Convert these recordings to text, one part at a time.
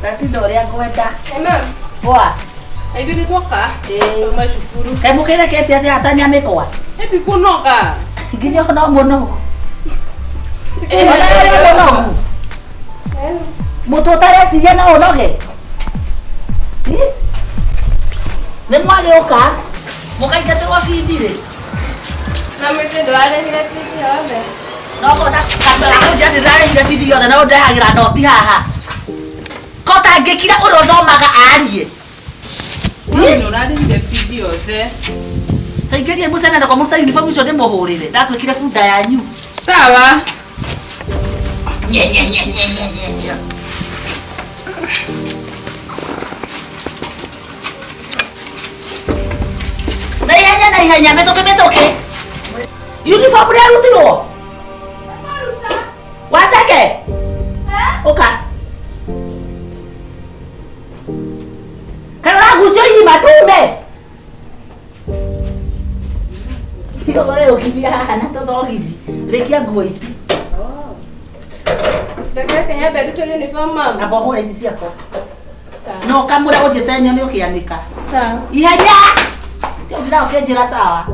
Ndatinda ũrĩa ngwenda. Ma'am, Poa. ithuĩ nĩ twoka. Ĩĩ. Twauma cukuru. Kaĩ mũkĩrekete atĩa atanyamĩkwa? Ĩti kũnoga. Nginya no mũno. Eh. Ona ũrĩa mũnogu. Mũtũ ũtareciria no ũnoge. Ĩ? Nĩ mwagĩũka mũkaingatĩrwo bithi rĩ. Na mwĩtĩ ndwarehire bithi yothe. No kona kamera kũnjia ndĩrarehire bithi yothe na ũndehagĩra noti haha. Ko tangĩkira ũrĩa ũthomaga arie. Mami nĩ ũrarehire bithi yothe. Taingĩrie mũcene na kwamũruta uniform icio ndĩmũhũrĩre. Ndatuĩkire bunda yanyu. Sawa. Nye, nye, nye, nye, nye, nye, nye. Na ihenya na ihenya mĩtũkĩ mĩtũkĩ. Uniform nĩarutirwo? Waceke? Ũka. Kana ũragucio irima tume. Tiga ũrĩa ũkinyia haha na tũthogithi. Rĩkia nguo ici. Reke nyambe ndute uniform ma'am. Amba ũhũre ici ciakwa. Sawa. No kamũra ũnjĩte nyone ũkĩanĩka. Sawa. Ihenya! Tiga ũkĩnjĩra sawa.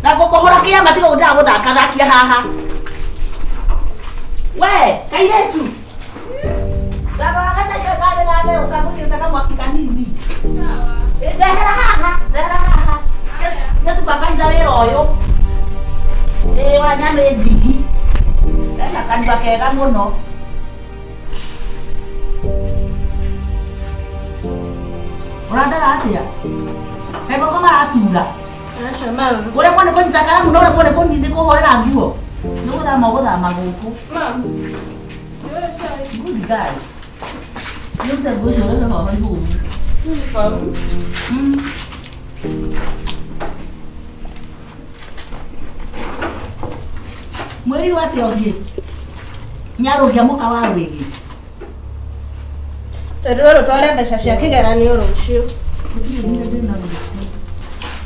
Na ngũkũhũra kĩama tiga gũndaga gũthaka thakia haha. We, kairĩtu. Ndarora gacaika karĩ gatherũka ngwĩkĩrĩte kamwaki kanini. Sawa. Ĩ, Ndehera haha, ndehera haha. Nĩ supervisor wĩra ũyũ. Ĩ wa nyamĩ ndigi. Ena kanua kega mũno. Ũrandara atĩa? Kaĩ moko maratura? Aca ma'am. Ũremwo nĩ kũnyita karamu na ũremwo nĩ nĩ kũhũrĩra nguo. Nĩ gũthama ũgũthama gũkũ. Ma'am. Good girl. Nĩ ũrute nguo icio ũreke baba igũrũ. Uniform. Mwĩrirwo atĩa ũngĩ? Nyarũgia mũka wa wĩgĩ. Twerirwo rũtware mbeca cia kĩgeranio rũciũ. Gũtirĩ nginya ndĩna rũciũ.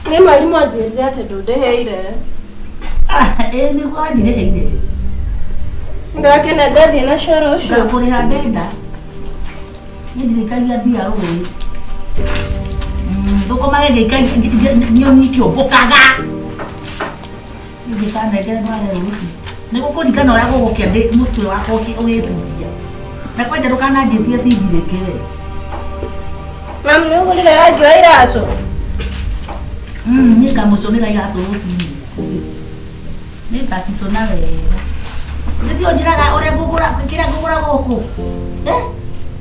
Nĩ mwarimũ anjĩrire atĩ ndũndĩhĩire. Ah, ĩĩ nĩguo wandirĩhĩire. Ndakena ndathiĩ nacio rũciũ. Ngakũrĩha ndenda. Niĩ ndirĩkagia mbia rũĩ. Thũkũmage ngĩikagia nyoni ikĩũmbũkaga. Ndĩkanengere ndware rũciũ. Nĩ gũkũringana ũrĩa gũgũkĩa ndĩ mũtwe wakwa ũgĩciria. Na kwanja ndũkananjĩtie bithi rĩngĩ we. Ma'am, nĩ ũgũrire rangi wa iratũ? Niĩ ngamũconera iratũ rũcinĩ. Nĩ ngacicona wega. Nĩtio ũnjĩraga ũrĩa ngũgũra kĩrĩa ngũgũra gũkũ. Eh?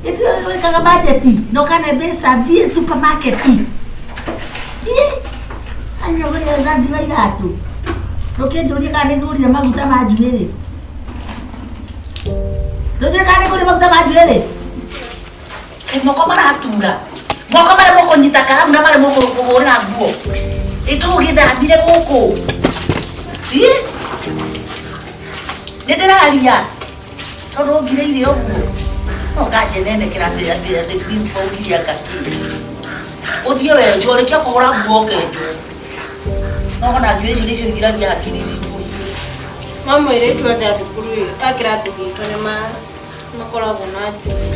Nĩtio wĩkaga budget na ũkane mbeca thiĩ supermarket. Thiĩ. Anyogorera rangi wa iratũ. Ndũkĩnjũrie kana nĩ ngũrire maguta ma njuĩrĩ. Ndũnjũrie kana nĩ ngũrire maguta ma njuĩrĩ. Kaĩ moko maratura. Moko maremwo kũnyita karamu na maremwo kũhũrĩra nguo. Ĩ tũgĩthambire gũkũ. Ĩ? Nĩ ndĩraria. Tondũ ũngirĩire ũguo. No nganjenenekera atĩ atĩ atĩ principal ũngire anga kĩ. Ũthiĩ wenjwo rĩkia kũhũra nguo ũkenjwo. No ona njuĩrĩ icio nĩcio ingiragia hakiri cikũhiũ. Ma'am, airĩtu othe a thukuru ĩyo a kĩrathi gitũ nĩ makoragwo na njuĩrĩ.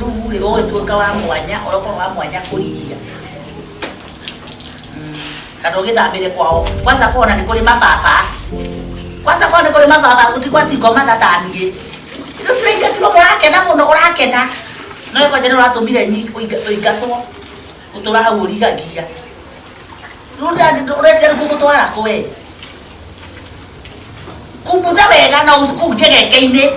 Rĩu rĩ ũgĩtuĩka wa mwanya ũrokorwo wa mwanya kũrigia. Kana ũgĩthambĩre kwao. Kwanza kuona nĩ kũrĩ mababa. Kwanza kuona nĩ kũrĩ mababa gũti kwa cingoma ta niĩ. Ithuĩ tũraingatirwo mũrakena mũno ũrakena. No kwanja nĩ ũratũmire ũingatwo. Ũtũra hau ũrigagia. Rĩu ũreciria nĩ gũgũtwara kũ we? Kumutha wega na kũu njegeke-inĩ.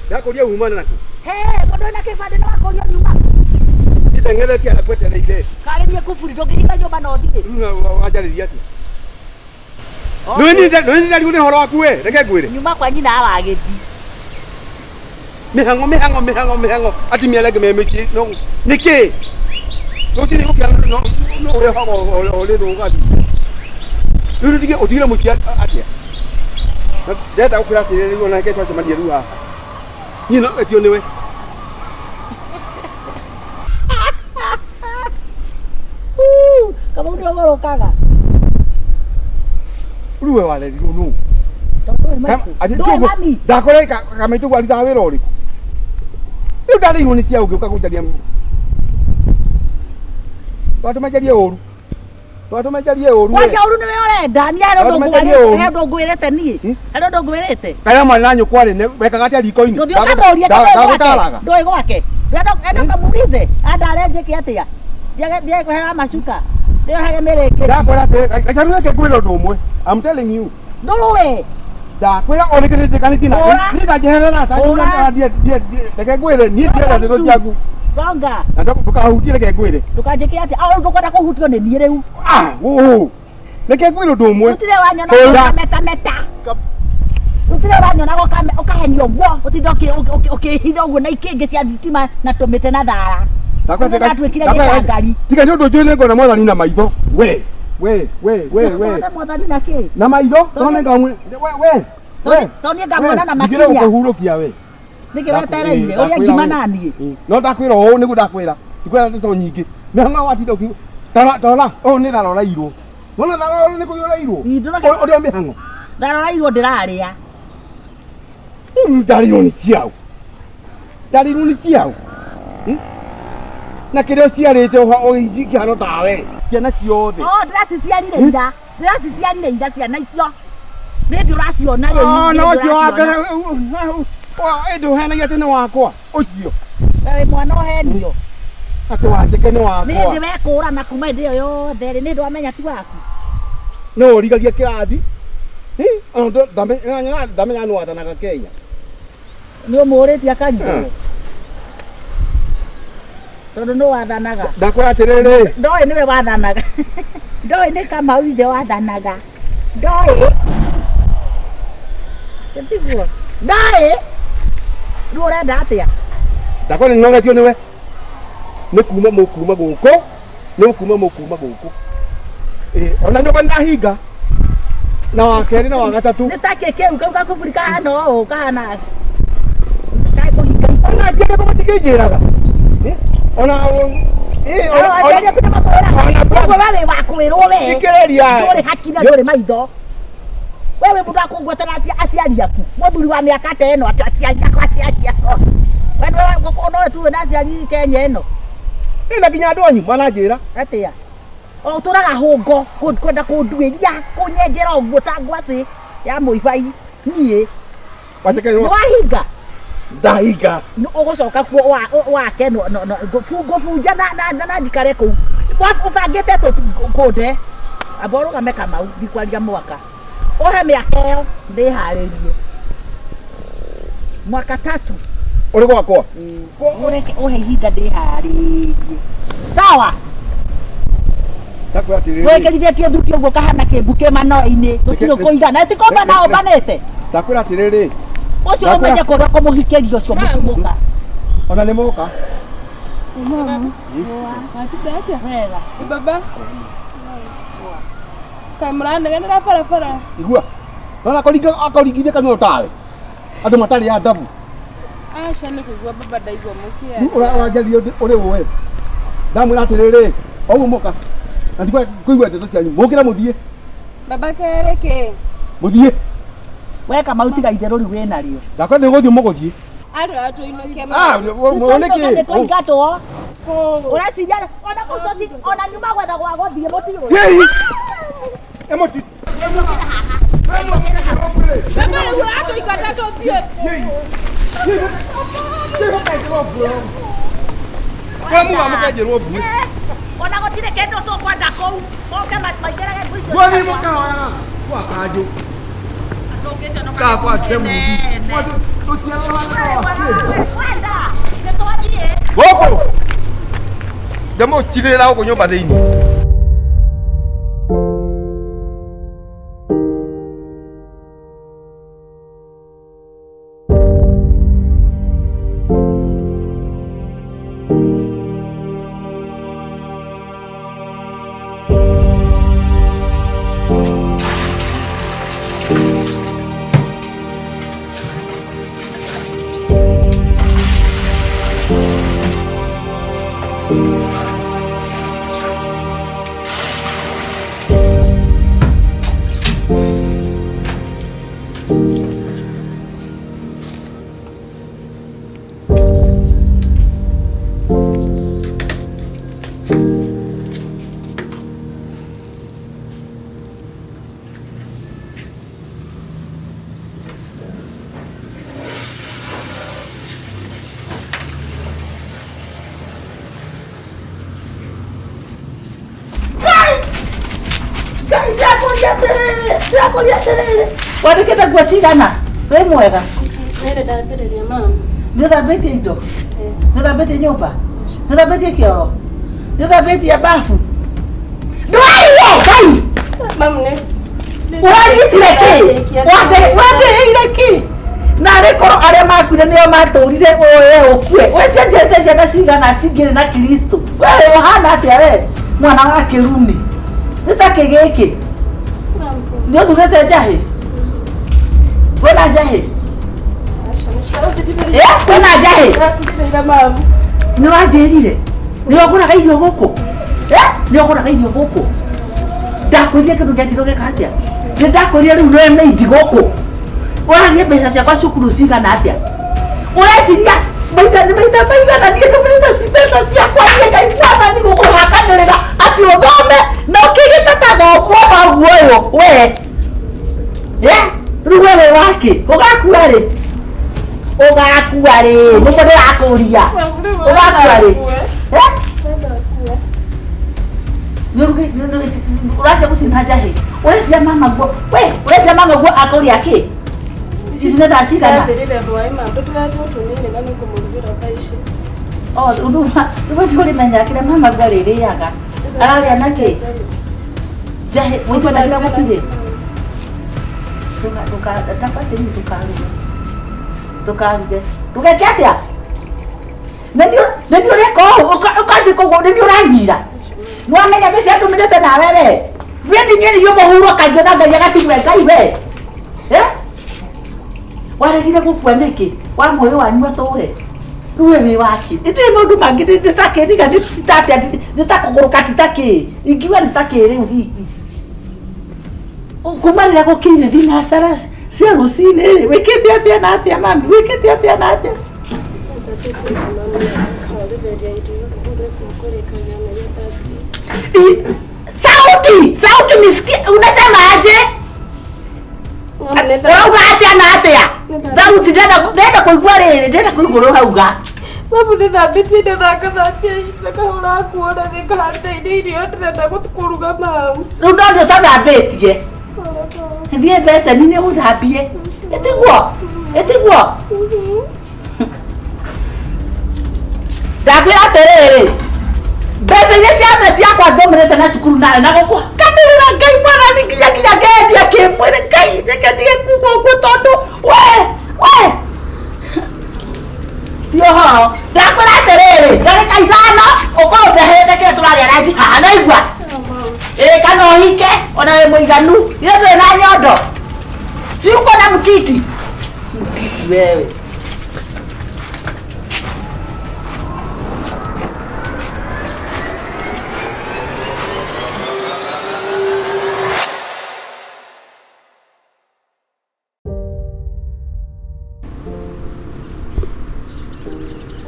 Ndakũria umana naku. He, mũndũ wĩna kĩbandĩ no akũrio nyuma. Iteng'eretie na kwetereire. Karĩ niĩ kuburi ndũngĩhinga nyũmba na ũthiĩ. Rĩu wanjarĩria atĩa? Nĩ nĩ ndarigwo nĩ ũhoro waku we, reke ngwĩre. Nyuma kwa nyina wa gĩthi. Mĩhang'o mĩhang'o mĩhang'o mĩhang'o atumia arĩa angĩ me mĩciĩ no nĩkĩ? Rũcinĩ gũkĩa no no ũrĩhoga ũrĩ rũgathi. Rĩu ũtige ũtigire mũciĩ atĩa? Ndĩrenda gũkwĩra atĩrĩrĩ rĩu ona reke twacemania rĩu haha. Niĩ no etio nĩwe. Nĩ ũgũrũkaga. Rĩu we warerirwo nũ? Tondũ ndũĩ maitũ. Ndũĩ mami. Ndakore kamaitũ arutaga wĩra ũrĩkũ? Rĩu ndarĩirwo nĩ cia ũngĩ ũka gũcaria. Twatũma njarie ũru. Twatũma njarie ũru. we. Kwaria ũru nĩwe ũrenda. Niĩ harĩ ũndũ Twatũma njarie ũru. ngwĩrĩte. He ũndũ ngwĩrĩte niĩ. Harĩ ũndũ ngwĩrĩte. Kaĩ mwarĩ na nyũkwa rĩ wekaga atĩa riko-inĩ? Ndũthiĩ ũkamũrie ndũĩ gwake. Ndagũtaraga. Ndũĩ gwake. Enda ũkamuulize. Andare njĩke atĩa? Ndiage kũheaga macuka. Ndĩohage mĩrĩngĩti. Ndakwĩra atĩrĩ, Gacaru reke ngwĩre ũndũ ũmwe. I'm telling you. Ndũrũĩ. Ndakwĩra o rĩngĩ nĩnjĩkanĩtie na Hũra. niĩ ndanjeherera Hũra. reke ngwĩre niĩ ndienda ndeto ciaku Gonga. na ndũkahutie reke ngwĩre. Ndũkanjĩke atĩa? Ah, rĩu ndũkwenda kũhutio nĩ niĩ rĩu. Ah, ũũ. Reke ngwĩre ũndũ ũmwe. Gũtirĩ wanyona Hũra. ũkametameta. Gũtirĩ ũranyonaga ũkahenio ũguo ũtinda ũkĩhitha ũguo na ikĩngĩ cia thitima na tũmĩtĩ na thara. Ndakwĩra Rĩu ndatuĩkire gĩcangari. Tiga nĩ ũndũ njũĩ nĩngona mwathani na maitho. We, we, we, we, we. Tondũ mwathani na kĩ? Na maitho, tondũ nĩngamwe. We, we. We. Tondũ niĩ ngamuona na Ndigĩre makinya. gũkũhurũkia we. Nĩkĩ wetereire? Ũrĩa ngima na niĩ. No ndakwĩra ũũ nĩguo ndakwĩra. Ndikwĩra ndeto nyingĩ. Mĩhang'o watinda ũkiuga. Tarora, tarora, ũyũ nĩ thara ũrairwo. Wona thara ũyũ nĩ kũiywo ũrairwo. Ĩ, ndũroka- Ũrĩa mĩhang'o. Ndarorairwo ndĩrarĩa. Rĩu ndarĩirwo nĩ ciao. Ndarĩirwo nĩ ciao. Hmm? Na kĩrĩa ũciarĩte ũkĩhana tawe. Ciana ciothe. Oh, ndĩraciciarire ira. Ndĩraciciarire ira ciana icio. Nĩ ndĩ ũraciona rĩu. Oh, nĩ na ndĩ ũcio wa ũraciona. mbere ĩndĩ ũheanagia atĩ nĩ wakwa. Ũcio. Wewe mwana ũhenio. Atĩ wanjĩke nĩ Nĩ wakwa. hĩndĩ wekũrana kuma hĩndĩ ĩyo yothe rĩ, nĩ hĩndĩ wamenya ti waku. No ũrigagia kĩrathi. Hi, ona ndamenya nĩ wathanaga Kenya. Nĩ ũmũrĩtie akanyitwo. Tondũ nĩ wathanaga. Ndakwĩra atĩrĩrĩ. Ndoĩ nĩwe wathanaga. Ndoĩ nĩ Kamau ithe wathanaga. Ndoĩ. Tiguo. Ndoĩ. Rĩu ũrenda atĩa? Ndakwĩra nĩ nogetio nĩwe. Nĩ kuma mũkuma gũkũ. Nĩ kuma mũkuma gũkũ. Ĩ, ona nyũmba nĩndahinga. Na wa kerĩ na wa gatatũ. Nĩ ta kĩ kĩu kau gakuburi kahana ũũ kahana. Kaĩ kũhinga. Ona njĩra matingĩnjĩraga. Ona ĩ, ona Aciari aku nĩ makwĩraga. ona Ũguo we wĩ wa kwĩrwo we. Thikĩrĩria. Ndũrĩ haki na ndũrĩ maitho. We wĩ mũndũ wa kũngwetera aciari aku. Mũthuri wa mĩaka ta ĩno atĩ aciari aku aciari aku. We no tuwe na aciari Kenya ĩno. Ĩ, na nginya andũ anyu mananjĩra. Atĩa? O ũtũraga hũngo kwenda kũnduĩria kũnyenjera ũguo ta ngwacĩ ya mũibai niĩ. Wanjĩke Nĩ wahinga. ndahinga. Nĩ ũgũcoka kuo wake ngũbunja na njikare kũu. Ũbangĩte kũnde. Amba ũrũgame Kamau ndikwaria mwaka. Ũhe mĩaka ĩyo ndĩharĩrie. Mwaka tatu. Ũrĩ gwakwa. Ũreke ũhe ihinda ndĩharĩrie. Sawa. Ndakwĩra atĩrĩrĩ. Wĩkĩrithĩtie thuti ũguo kahana kĩmbu kĩ manoe-inĩ. Gũtirĩ kũigana. Ti kũmba na ũmbanĩte. Ndakwĩra atĩrĩrĩ. Ũcio Ndakwĩra- ũmenye kũrĩa kũmũhikĩria ũcio mũtumũka. Ona nĩ moka. Watinda atĩa? Wega. Baba. Kaĩ mũranegenera barabara? Igua. Nona akũringithia kanua tawe. Andũ matarĩ adabu. Aca nĩ kũigua baba ndaigua mũkĩaria. Ũranjaria ũrĩ ũĩ. Ndamwĩra atĩrĩrĩ, ũguo moka. Na ndikwenda kũigua ndeto cianyu. Mũkĩre mũthiĩ. Baba kerĩ kĩ? Mũthiĩ. We Kamau tiga itherũ rĩu wĩ narĩo. Ndakwenda nĩ gũthiĩ mũgũthiĩ. Andũ atũinũke Ah, nĩ kĩ? Twaingatwo. Ũreciria ona kũu ona nyuma gwetha gwa gũthiĩ mũtiũĩ. Hihi. Emoti. Baba rĩu ũratũingata tũthiĩ. Kwa muga mũkenjerwo mbuĩ. Ona gũtirĩ kĩndũ tũkwenda kũu. Moke maingĩrage nguo icio. Mwathiĩ mũkahoyaga kwa kanjũ. Ka kwa temu. Wenda. Nĩ twathiĩ. Gũkũ. Ndĩmũtigĩrĩra gũkũ nyũmba thĩinĩ. Ndĩrakũria atĩrĩrĩ, wandĩkĩte nguo cigana? Wĩ mwega? Nĩrĩ ndambĩrĩria mama. Nĩ ũthambĩtie indo? Nĩ ũthambĩtie nyũmba? Nĩ ũthambĩtie kĩoro? Nĩ ũthambĩtie bafu? Ndwarie Ngai! Mama nĩ Ũranyitire kĩ? Wandeheire kĩ? Na arĩ korwo arĩa makuire nĩo matũrire we ũkue. We cienjete ciana cigana cingĩrĩ na Kristo. We ũhana atĩa we? Mwana wa kĩrumi. Nĩ ta kĩ gĩkĩ? Nĩ ũthurĩte njahĩ? Kwĩna njahĩ? Eh, kwĩna njahĩ? Nĩ wanjĩrire? Nĩ ũgũraga irio gũkũ? Eh, nĩ ũgũraga irio gũkũ? Ndakwĩrire kĩndũ gĩathire ũgeka atĩa? Nĩ ndakwĩrire rĩu nĩwe maid gũkũ. Ũraria mbeca ciakwa cukuru cigana atĩa? Ũreciria maita nĩ maita maigana niĩ ndũmĩrĩte mbeca ciakwa niĩ Ngai mwathani gũkũhakanĩrĩra atĩ ũthome na ũkĩgĩte ta thoguo thoguo ũyũ we. Eh, rĩu we wĩ wakĩ? Ũgakua rĩ? Ũgakua rĩ? Nĩguo ndĩrakũria. Ũgakua rĩ? Eh? Ũranjia gũtina njahĩ. Ũrecia mama guo. We, ũrecia mama guo akũrĩa kĩ? Ici nĩ thaa cigana? Ciathirire hwaĩ ma tũtũratwo tũnini na nĩngũmũrugĩra thaa ici. Oh, rĩu nĩ ũrĩmenya kĩrĩa mama guo arĩrĩaga. Ararĩa na kĩ? Njahĩ, mũitũ kĩrĩa gũtirĩ. Ndakwatĩri ndũkaruge. Ndũkaruge. Ndũgeke atĩa? Nĩ niĩ ũreka ũũ, ũkanjĩka ũguo, nĩ niĩ ũranyira. Nĩwamenya mbeca ndũmĩrĩte nawe we. We nĩ inyuĩ nĩinyuĩ mũhurũkagio na Ngai agatigwo Ngai we. Eh? Waregire gũkua nĩkĩ? Wa muoyo wanyu atũre. Rĩu we wĩ waki. Ithuĩ maũndũ mangĩ nĩ ta kĩriga nĩ ta atĩa nĩ ta kũgũrũka ti ta kĩ. Ingiuga nĩ ta kĩ rĩu hihi. Kuma rĩrĩa gũkĩire thinacara cia rũcinĩ rĩ, wĩkĩte atĩa na atĩa mami? Wĩkĩte atĩa na atĩa? Sauti, sauti nisikie, unasema aje? Ũrauga atĩa na atĩa? Thauti ndĩrenda kũigua rĩrĩ, ndĩrenda kũigua ũrĩa ũrauga. Mamu nĩthambĩtie indo na ngathambia ngahũra nguo na nĩngahanda irio ndĩrenda kũruga mamu. Rĩu no nĩ ũtathambĩtie. Thiĩ beceni-inĩ ũthambie. Ĩtiguo? Ĩtiguo? Ndakwĩra atĩrĩrĩ, mbeca iria ciothe ciakwa ndũmĩrĩte na cukuru nawe na gũkũhakanĩrĩra Ngai mwathani nginya nginya ngendia kĩmwĩrĩ Ngai reke ndige kuga ũguo tondũ we we ti ũhoro. Ndakwĩra atĩrĩrĩ, ndagĩka ithano ũkorwo ũndehete kĩrĩa tũrarĩa ranji haha naigua. Ĩĩ kana ũhike ona wĩ mũiganu, ithe ndũrĩ na nyondo. Si uko na mtiti? Mtiti wewe.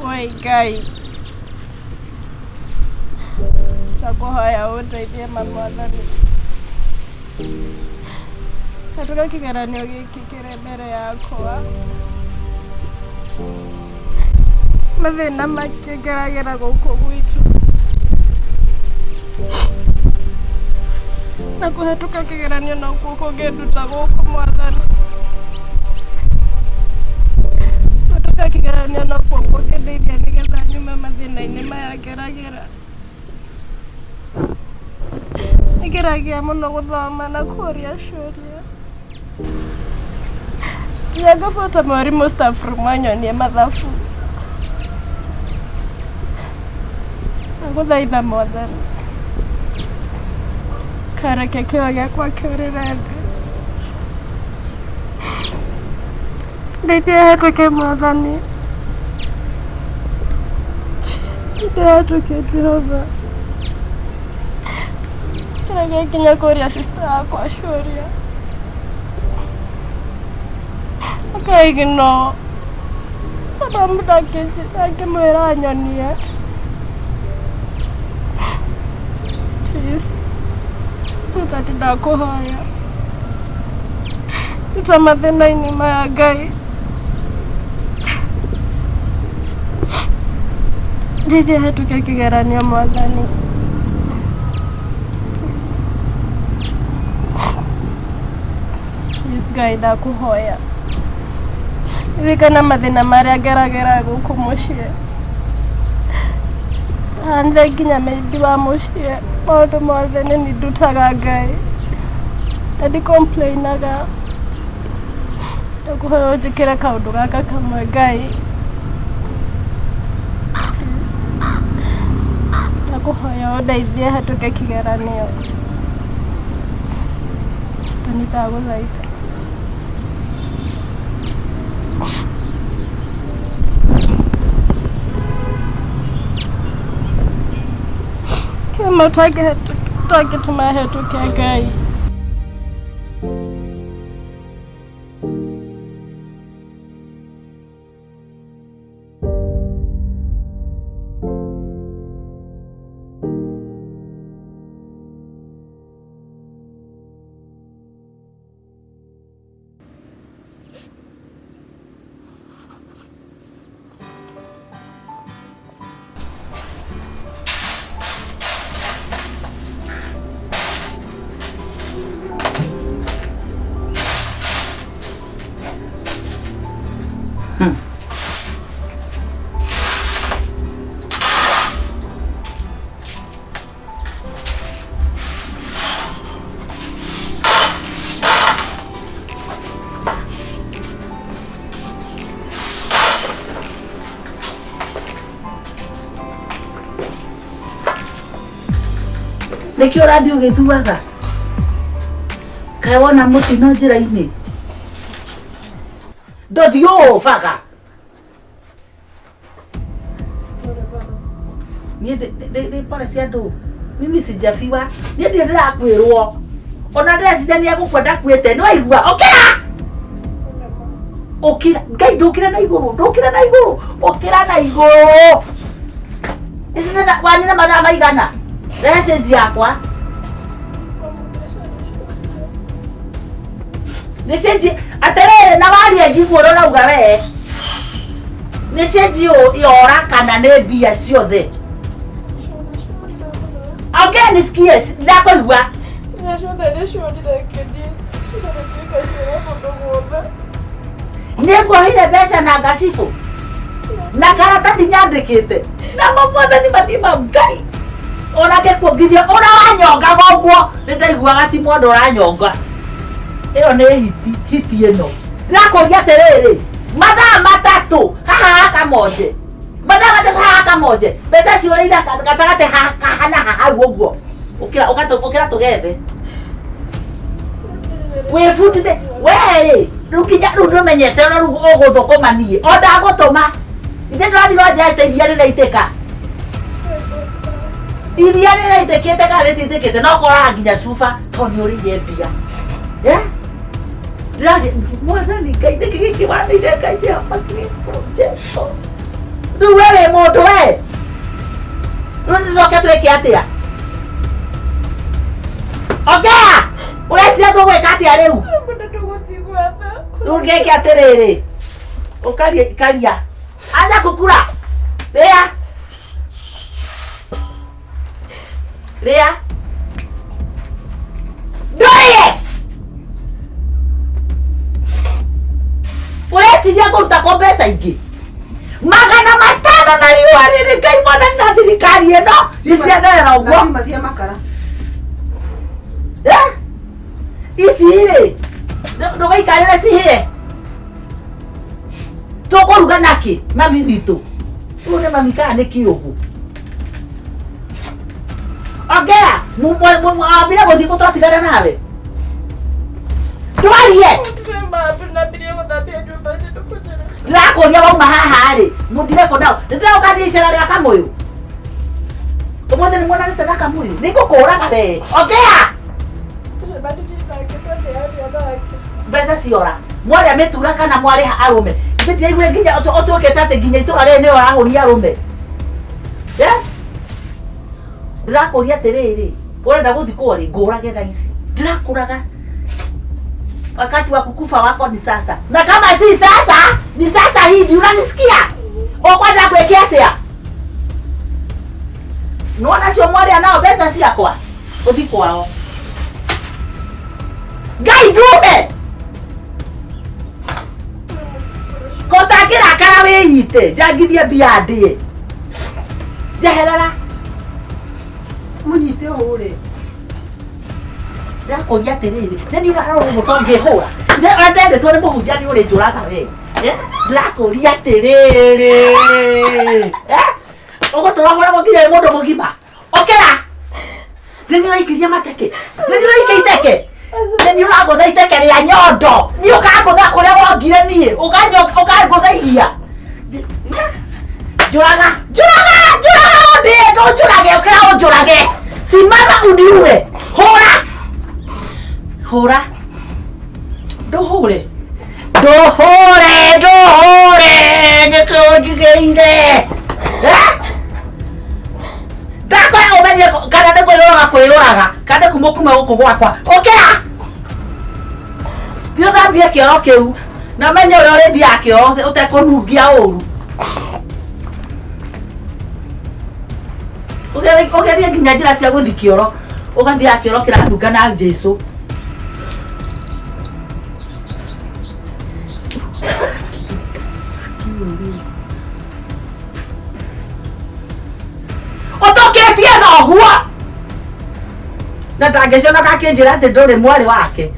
Oi Ngai, ndakũhoya ũndeithie ma mwathani. Hetũka kĩgeranio gĩkĩ kĩrĩ mbere yakwa. Mathĩna maingĩ ngeragĩra gũkũ gwitũ. Na kũhetũka kĩgeranio nokuo kũngĩnduta gũkũ mwathani. Kũhetũka kĩgeranio nokuo kũngĩndeithia nĩgetha nyume mathĩna-inĩ maya ngeragĩra. Nĩngeragia mũno gũthoma na kũria ciũria. Nginya ngabuata mwarimũ staff room anyonie mathabu. Ndagũthaitha mwathani. Kareke kĩo gĩakwa kĩũrĩre thĩ. Ndeithia hetũke mwathani. Ndeithia hetũke Jehova. Kĩrĩa nginya kũria sister yakwa ciũria. Akaignore. Ndangĩmwĩra anyonie. Please. Mwathani ndakũhoya. Ruta mathĩna-inĩ maya Ngai. Ndeithia hetũke kĩgeranio mwathani. Ngai ndakũhoya. Ririkana mathĩna marĩa ngeragĩra gũkũ mũciĩ. Handire nginya maid wa mũciĩ, maũndũ mothe nĩ niĩ ndutaga Ngai. Na ndicomplainaga. Ndakũhoya ũnjĩkĩre kaũndũ gaka kamwe Ngai. Ndakũhoya ũndeithie hetũke kĩgeranio. Na nĩ ndagũthaitha. Kĩama ũtangĩtũma hetũke Ngai. Nĩkĩo ũrathiĩ ũgĩthuaga kaĩ wona mũtino njĩra-inĩ ndũthiĩ ũũbaga niĩ ndĩ pole cia andũ mimi sijafiwa niĩ ndirĩ ndĩrakwĩrwo ona ndĩreciria nĩ egũkua ndakuĩte nĩ waigua ũkĩra ũkĩra ngai ndũkĩre na igũrũ ndũkĩre na igũrũ ũkĩra na igũrũ ici nĩ wanyina mathaa maigana rehe cenji yakwa nĩ cenji atĩrĩrĩ na waria njiguo ũrĩa ũrauga wee nĩ cenji yora kana nĩ mbia ciothe ongea nisikie ndakũigua. Iria ciothe nĩ ciorire ngĩthiĩ cicarĩtie ciora kũndũ guothe. Nĩ nguohire mbeca na ngacibũ na karatathi nyandĩkĩte namo mwathani mathima ngai ona ngĩkuongithia ũrĩa wanyongaga ũguo nĩ ndaiguaga ti mwenda ũranyonga ĩyo nĩ hiti hiti ĩno ndĩrakũria atĩrĩrĩ mathaa matatũ haha hakamonje mathaa matatũ haha hakamonje mbeca ciũrĩire gatagatĩ haha na haha ũguo ũkĩra ũkĩra tũgethe wĩbundithie werĩ rĩu nginya rĩu nĩũmenyete ũrĩa rĩu ũgũthũkũma niĩ o ndagũtũma ithe ndũrathiĩ rwanjete iria rĩraitĩka iria rĩraitĩkĩte kana rĩtitĩkĩte no koraga nginya cuba tondũ nĩ ũrĩire mbia. Eh? Ndĩraria mwathani ngai nĩkĩ gĩkĩ wanĩire ngai jehova kristo jesu rĩu we wĩ mũndũ we rĩu tũcoke twĩke atĩa ongea ũreciria tũgwĩka atĩa rĩu Mbona tũgũthiĩ gwetha? Rĩu ngeke atĩrĩrĩ ũkaria karia acha kukura rĩa rĩa ndũrĩe ũreciria kũruta kũ mbeca ingĩ 500 na riũa rĩrĩ ngai mwathani na thirikari ĩno nĩ ciatherera ũguo Na cuma cia makara. Eh? Ici rĩ ndũgaikarĩre cihĩe tũkũruga nakĩ mami witũ rĩu nĩ mami kana nĩ kĩũgũ ongea ambire gũthiĩ kũ twatigana nawe twarie ndĩrakũria wauma haha rĩ mũthire kũ nao nĩndĩroka thiĩ icera rĩa kamũyũ ũmũthĩ nĩ muonanĩte na kamũyũ nĩ ngũkũraga we ongea mbeca ciora mwarĩa mĩtura kana mwarĩha arũme ithe ndiraigua nginya ũtuĩkĩte atĩ nginya itũra rĩrĩ nĩwe ũrahũnia arũme. Eh? Ndĩrakũria atĩrĩrĩ ũrenda gũthikwo rĩ ngũrage thaa ici ndĩrakũraga wakati wa kukufa wako ni sasa na kama si sasa ni sasa hivi unanisikia ũkwenda gwĩka atĩa nĩwona acio mwarĩa nao mbeca ciakwa ũthi kwao ngai ndume Ũnyite njangithie mbia ndĩe. Njeherera. Mũnyite ũhũre. Ndĩrakũria atĩrĩrĩ, nĩ niĩ ũrarora ũguo to ngĩhũra. Ũrĩa ndendetwo nĩ mũhunjia nĩ ũrĩnjũraga we. Eh? Ndĩrakũria atĩrĩrĩ. Eh? Ũgũtũra ũhũragwo nginya wĩ mũndũ mũgima. Ũkĩra. Nĩ niĩ ũraikĩria mateke. Nĩ niĩ ũraikia iteke. Nĩ niĩ ũrangũtha iteke rĩa nyondo. Niĩ ũkangũtha kũrĩa wongire niĩ. Ũkangũtha iria. Njũraga, njũraga, njũraga ũndĩe, ndũnjũrage, ũkĩra ũnjũrage. Simama uniue. Hũra. Hũra. Ndũhũre. Ndũhũre, ndũhũre, nĩkĩ ũnjigĩire? Eh? Ndakora ũmenye kana nĩ kwĩyũraga kwĩyũraga, kana nĩ kuma kuma gũkũ gwakwa. Ũkĩra. Thiĩ ũthambie kĩoro kĩu na ũmenye ũrĩa ũrĩthiaga kĩoro ũtekũnungia ũru. Ũgerie nginya njĩra cia gũthiĩ kĩoro, ũgathiaga kĩoro kĩranunga na Jesũ. Ũtũkĩtie thoguo na ndangĩconoka akĩnjĩra atĩ ndũrĩ mwarĩ wake.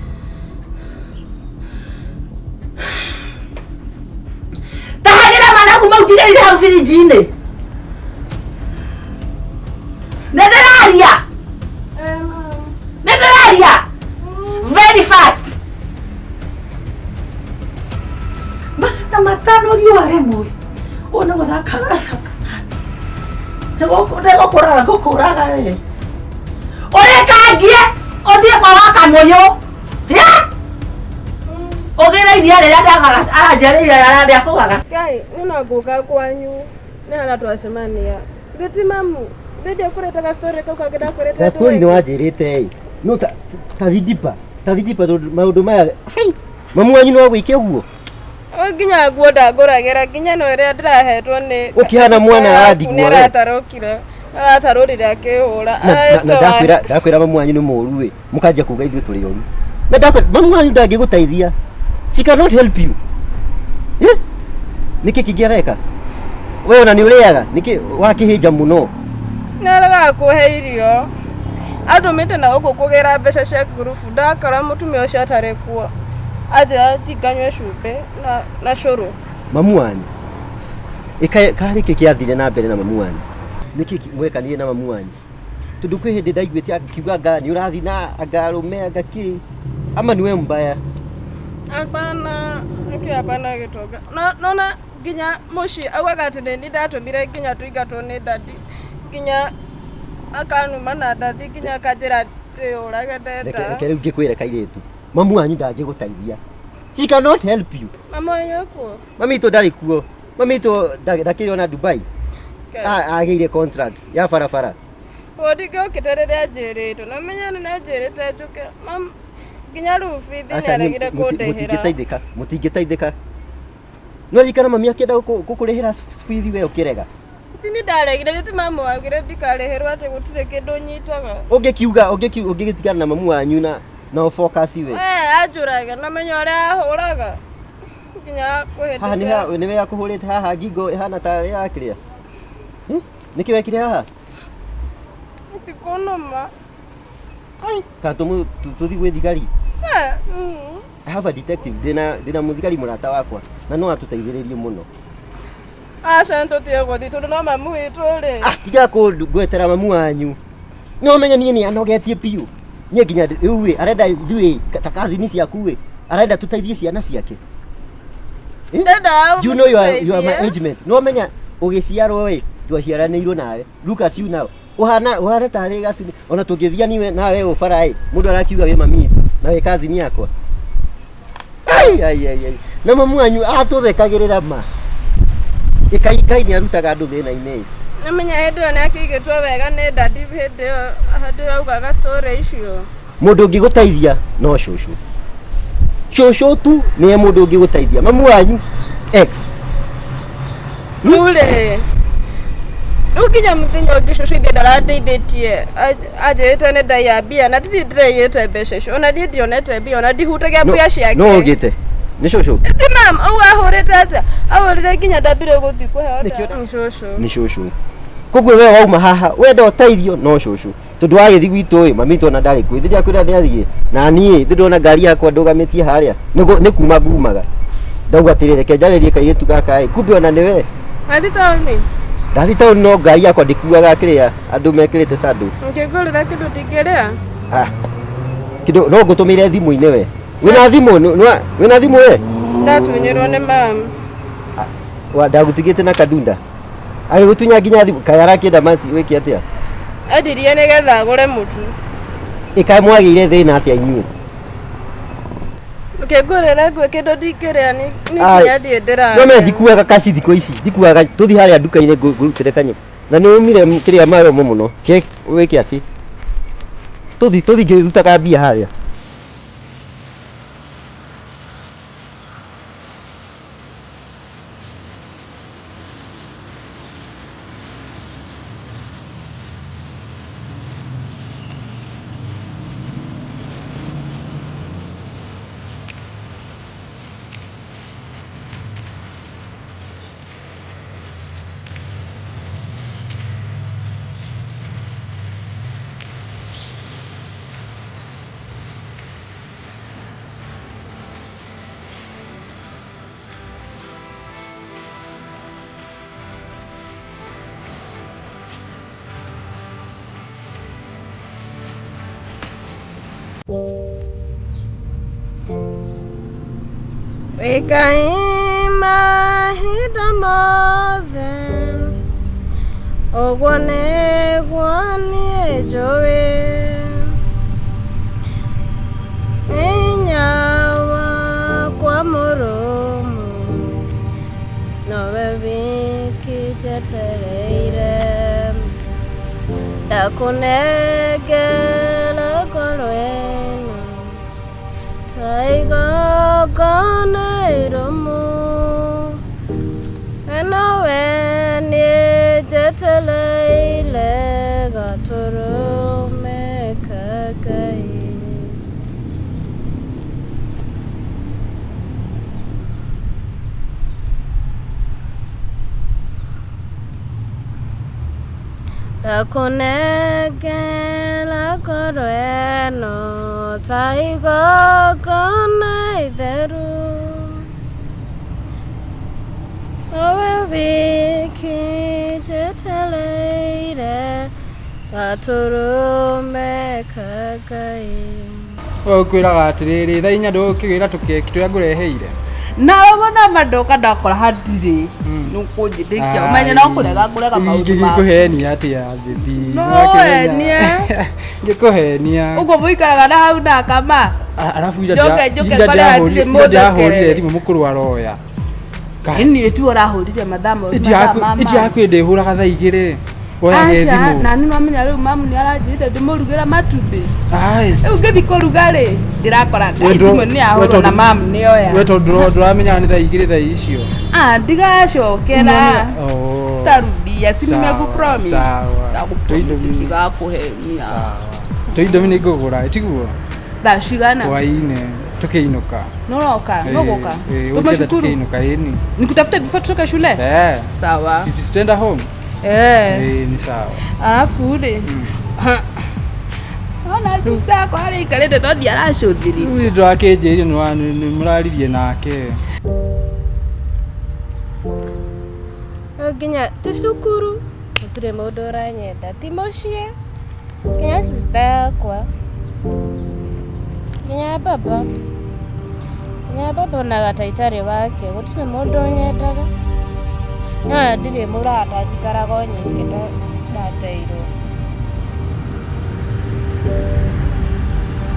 Tahagĩra managu mau njigĩrĩire hau birinji-inĩ. Nĩ ndĩraria, nĩ ndĩraria very fast. 500 riũa rĩmwe. Ũũ nĩ gũthaka arathaka nani. Nĩ gũkũraga ngũkũraga we. Ũrĩkangie ũthiĩ kwa Wakamũyũ. Ũgĩre iria rĩrĩa ndagaga aranjarĩire rĩa kũgaga. Ngai, niĩ no ngũka kwanyu nĩ harĩa twacemania. Thiti mamu, thiti ũkũrĩte ga story kau kangĩ ndakwĩrĩte. Ga story nĩ wanjĩrĩte ĩ. No ta tathidipa, tathidipa tondũ maũndũ maya hai mamu wanyu no agwĩke ũguo. O nginya nguo ndangũragĩra nginya no ĩrĩa ndĩrahetwo nĩ Ũkĩhana mwana wa ndigwa nĩ we. aratarũkire aratarũrire akĩhũra. Na ndakwĩra ndakwĩra mamu wanyu nĩ mũũru ĩ. Mũkanjia kuga ithuĩ tũrĩ oru. Na ndakwĩra mamu wanyu ndangĩgũteithia. She cannot help you. Eh? Nĩkĩ kĩngĩ areka? We ona nĩ ũrĩaga, nĩkĩ wakĩhĩnja mũno? Nĩaregaga kũhe irio. Andũmĩte na gũkũ kũgĩra mbeca cia ngurubu ndakora mũtumia ũcio atarĩ kuo. Anjĩra ati nganyue cumbĩ na cũrũ. Mamu wanyu. Ĩka karĩ kĩ kĩathire na mbere na mamu wanyu? Nĩkĩ mwekanire na mamu wanyu? Tondũ kwĩ hĩndĩ ndaiguĩte akiuga anga nĩ ũrathiĩ na anga arũme anga kĩ. Ama nĩwe mbaya. Hapana, okay, hapana gĩtonga. No nona nginya mũciĩ augaga atĩ nĩ niĩ ndatũmire nginya tũingatwo nĩ dadi. Nginya akanuma na dadi nginya akanjĩra ndĩyũrage ndenda. Reke rĩu ngĩkwĩre kairĩtu. Mamu wanyu ndangĩgũteithia. She cannot help you. Mama wanyu ekuo? Mami witũ ndarĩ kuo. Mami witũ ndakĩrĩ ona Dubai. Agĩire contract ya barabara. Ũguo ndingĩokĩte rĩrĩa anjĩrĩtwo. Na ũmenye nĩ anjĩrĩte njũke. Mam, nginya rĩu bithi Aca niĩ nĩaregire kũndĩhĩra. mũtingĩteithĩka, mũtingĩteithĩka. No ririkana mami akĩenda gũkũrĩhĩra bithi we ũkĩrega. Ti nĩ ndaregire gĩti mamu wagire ndikarĩhĩrwo atĩ gũtirĩ kĩndũ nyitaga. Ũngĩkiuga ũngĩgĩtigana na mamu wanyu na focus we. We anjũrage na menya ũrĩa ahũraga. Nginya Haha nĩ kũhĩtũkĩra. nĩwe akũhũrĩte haha ngingo ĩhana ta ya kĩrĩa. Nĩkĩ wekire haha? Ti kũnũma. Kana tũthiĩ gwĩ thigari. I have a detective ndĩna mũthigari mũrata wakwa na no atũteithĩrĩrie mũno. Aca nĩtũtige gũthiĩ tondũ no mamu witũ rĩ. Ah, tiga kũngwetera mamu wanyu. No ũmenye niĩ nĩ anogetie biũ. Niĩ nginya rĩu ĩ arenda ithuĩ ta kazini ciaku ĩ arenda tũteithie ciana ciake. Ndenda Do you know you are my mũtũteithie. age mate? No ũmenya ũgĩciarwo ĩ twaciaranĩirwo nawe. Look at you now. Ũhana ũhana tarĩ gatu ona tũngĩthia niwe nawe ũ bara ĩ mũndũ arakiuga wĩ mami witũ na wĩ kazini yakwa. Ai ai ai ai. Na mamu wanyu atũthekagĩrĩra ma. Ĩkai Ngai nĩ arutaga andũ thĩna-inĩ ĩ. Namenya hĩndĩ ĩyo nĩakĩigĩtwo wega nĩ dadi hĩndĩ ĩyo hĩndĩ ĩyo augaga story icio. Mũndũ ũngĩgũteithia no cũcũ. Cũcũ tu nĩwe mũndũ ũngĩgũteithia. Mamu wanyu ex. Rĩu rĩ rĩu nginya mũthenya ũngĩ cũcũ ithe ndarandeithĩtie anjĩrĩte nĩ ndaiya mbia na tiri ndĩraiyĩte mbeca icio ona niĩ ndionete mbia ona ndihutagia mbia ciake. No ũgĩte. Nĩ cũcũ. Ti mam, auga ahũrĩte atĩa? Ahũrire nginya ndambire gũthiĩ kũheo Nĩkĩo ndawa. Cũcũ. Nĩ cũcũ. Koguo we wauma haha wenda ũteithio no cũcũ. Tondũ wagĩthiĩ gwitũ ĩ mami tona ndarĩ kuo. Ithe akwĩra nĩ athiĩ. Na niĩ ndĩ ndona ngari yakwa ndũgamĩtie harĩa. Nĩ kuma ngumaga. Ndauga atĩrĩrĩ reke njarĩrie kairĩtu gaka ĩ kumbe ona nĩwe. Wathi taũni? Ndathi taũni no ngari yakwa ndĩkuaga kĩrĩa andũ mekĩrĩte sandũ. Ũngĩngũrĩra kĩndũ ndingĩrĩa? Ah. Kĩndũ no ngũtũmĩre thimũ-inĩ we. Wĩna thimũ? Wĩna thimũ we? Ndatunyirwo nĩ mam. Wa ndagũtigĩte na kadunda. Agĩgũtunya nginya thimũ kaĩ arakĩenda maci wĩke atĩa? Endirie nĩgetha agũre mũtu. Ĩkaĩ mwagĩire thĩna atĩa inyuĩ? Ũkĩngũrĩra nguo kĩndũ ndingĩrĩa nĩ Ai. nginya ndiĩ ndĩrarĩa. No me ndikuaga kaci thikũ ici ndikuaga tũthi harĩa nduka-inĩ ngũrutĩre kanyamũ. Na nĩ umire kĩrĩa maromo mũno. Ke wĩke atĩ? Tũthi tũthi ngĩrutaga mbia harĩa. Wĩ Ngai mahinda mothe, ũguo nĩguo niĩ njũĩ. Hinya wakwa mũrũmu, nowe wiki njetereire. Ndakũnengera ngoro ĩno ta igongona irũmu. We nowe niĩ njetereire gatũrũme ka Ngai. Ndakũnengera ngoro ĩno ta igongona itheru. Nowe wiki njetereire gatũrũme ka Ngai. We ũkwĩraga atĩrĩrĩ thaa inya ndũkĩgĩra tũkeki tũrĩa ngũreheire. Nawe wona mandoka ndakora hatirĩ nũkũnjĩtĩkia ũmenye no kũrega ngũrega maũndũ maku. Ingĩkũhenia atĩa baby? No Nĩwakĩmenya. wenie. Ngĩkũhenia. Ũguo mũikaraga na hau na kama. Arabu ira Njoke njoke ngore hatirĩ ira ndĩrahũrire mũthekerere. thimũ mũkũrũ aroya. Niĩ tu ũrahũrire mathaa moru mathaa ma Iti yaku ndĩhũraga thaa igĩrĩ. Woyage Aca, thimũ. na nĩ mamenya rĩu mamu nĩ aranjĩrĩte ndĩmũrugĩra matumbĩ. Ai. Rĩu ngĩthiĩ kũruga rĩ ndĩrakora We ngai ndũ- thimũ nĩ we yahũrwo tondũ- na mamu nĩoya. We tondũ ndũramenyaga nĩ thaa igĩrĩ thaa icio. Ah, ndigacokera. Oh. Sitarudia, si Sawa, nimekupromise. sawa. Ndakupromise Tuindomie. ndigakuhenia. Sawa. Tũindomi nĩ ngũgũra tiguo? Thaa cigana? Hwaĩ-inĩ tũkĩinũka. Nũroka, nũgũka. Eh, Tuma ũnjethe cukuru. tũkĩinũka ĩni. Nikutafute before tutoke shule? Eh. Sawa. Si tutaenda home? Eh. Eh, ni sawa. Alafu rĩ ona sister yakwa harĩa aikarĩte no ndiaracũthĩrĩria. Rĩu ndũrakĩnjĩrire nĩ mũraririe nake. Rĩu nginya ti cukuru gũtirĩ mũndũ ũranyenda, ti mũciĩ nginya sister yakwa nginya baba onaga ta itarĩ wake gũtirĩ mũndũ ũnyendaga. No ndirĩ mũrata njikaraga o nyike ndateirwo.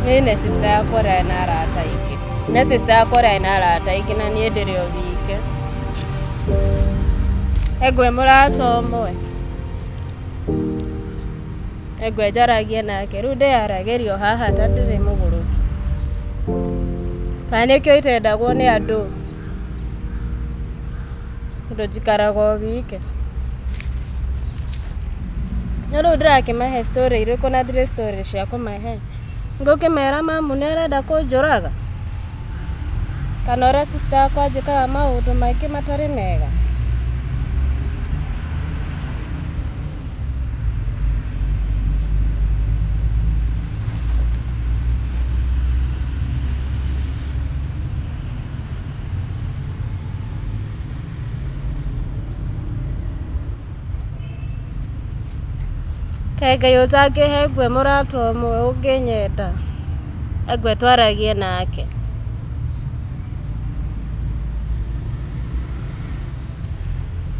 Niĩ nĩ sister yakwa ũrĩa ena arata aingĩ, nĩ sister yakwa ũrĩa ena arata aingĩ na niĩ ndĩrĩ o wike. Engwe mũrata ũmwe engwe njaragia nake rĩu ndĩyaragĩrio haha ta ndĩrĩ mũgũrũki. Kana nĩkĩo itendagwo nĩ andũ tondũ njikaraga o wike. No rĩu ndĩrakĩmahe story irĩkũ na ndirĩ story cia kũmahe. Ngũkĩmera mamu nĩ arenda kũnjũraga. Kana ũrĩa sister wakwa anjĩkaga maũndũ maingĩ matarĩ mega. Kaĩ Ngai ũtangĩhe ngue mũrata ũmwe ũngĩnyenda ngue twaragie nake.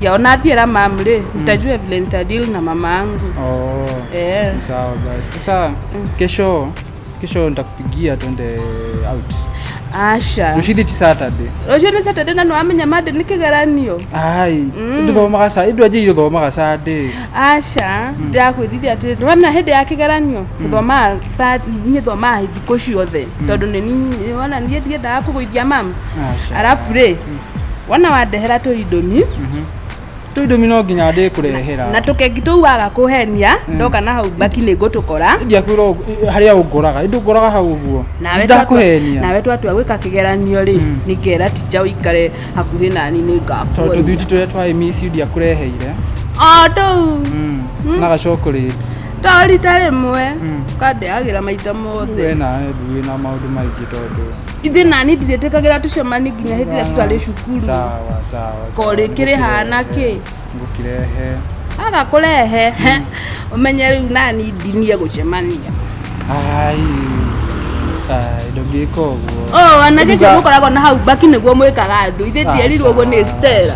Ya ona thiera mam rĩ, nitajua vile nitadeal na mama yangu. Oh. Eh. Sawa basi. Sasa kesho kesho nitakupigia twende out. Aca. Rũciũ ti Saturday. Rũciũ nĩ Saturday na nĩwamenya Monday nĩ kĩgeranio. Ai, ndũthomaga sa, ndwanjĩrĩire ũthomaga Sunday. Aca, ndĩrakwĩrire atĩrĩ, nĩwamenya hĩndĩ ya kĩgeranio tũthomaga niĩ thomaga thikũ ciothe tondũ nĩ wona niĩ ndiendaga kũgũithia mamu. Aca. Arabu rĩ, wona wandehera tũindomi Tũindomi no nginya ndĩkũrehera. Na tũkeki tũu waga kũhenia ndoka na hau mbaki nĩ ngũtũkora. Ndiakwĩra harĩa ũngoraga, ndũngoraga hau ũguo. Nawe Ndakũhenia. Nawe twatua gwĩka kĩgeranio rĩ, nĩngera tija ũikare hakuhĩ nani nĩ Tondũ ngakuonia. tũthwiti tũrĩa twa miss ndiakũreheire. O tũu. Na ga chocolate. To rita rĩmwe ũkandehagĩra maita mothe. We nawe ndũrĩ na maũndũ maingĩ tondũ. Ithuĩ nani ndirĩtĩkagĩra tũcemanie nginya hĩndĩ ĩrĩa tũtarĩ cukuru. Sawa sawa. Ko rĩkĩrĩ hana kĩ? Ngũkĩrehe. Aga kũrehe ũmenye rĩu nani ndinie gũcemania. Ai. Ai, ndũngĩka ũguo. Oh, anake acio mũkoragwo na hau mbaki nĩguo mwĩkaga andũ. Ithuĩ ndierirwo ũguo nĩ Stella.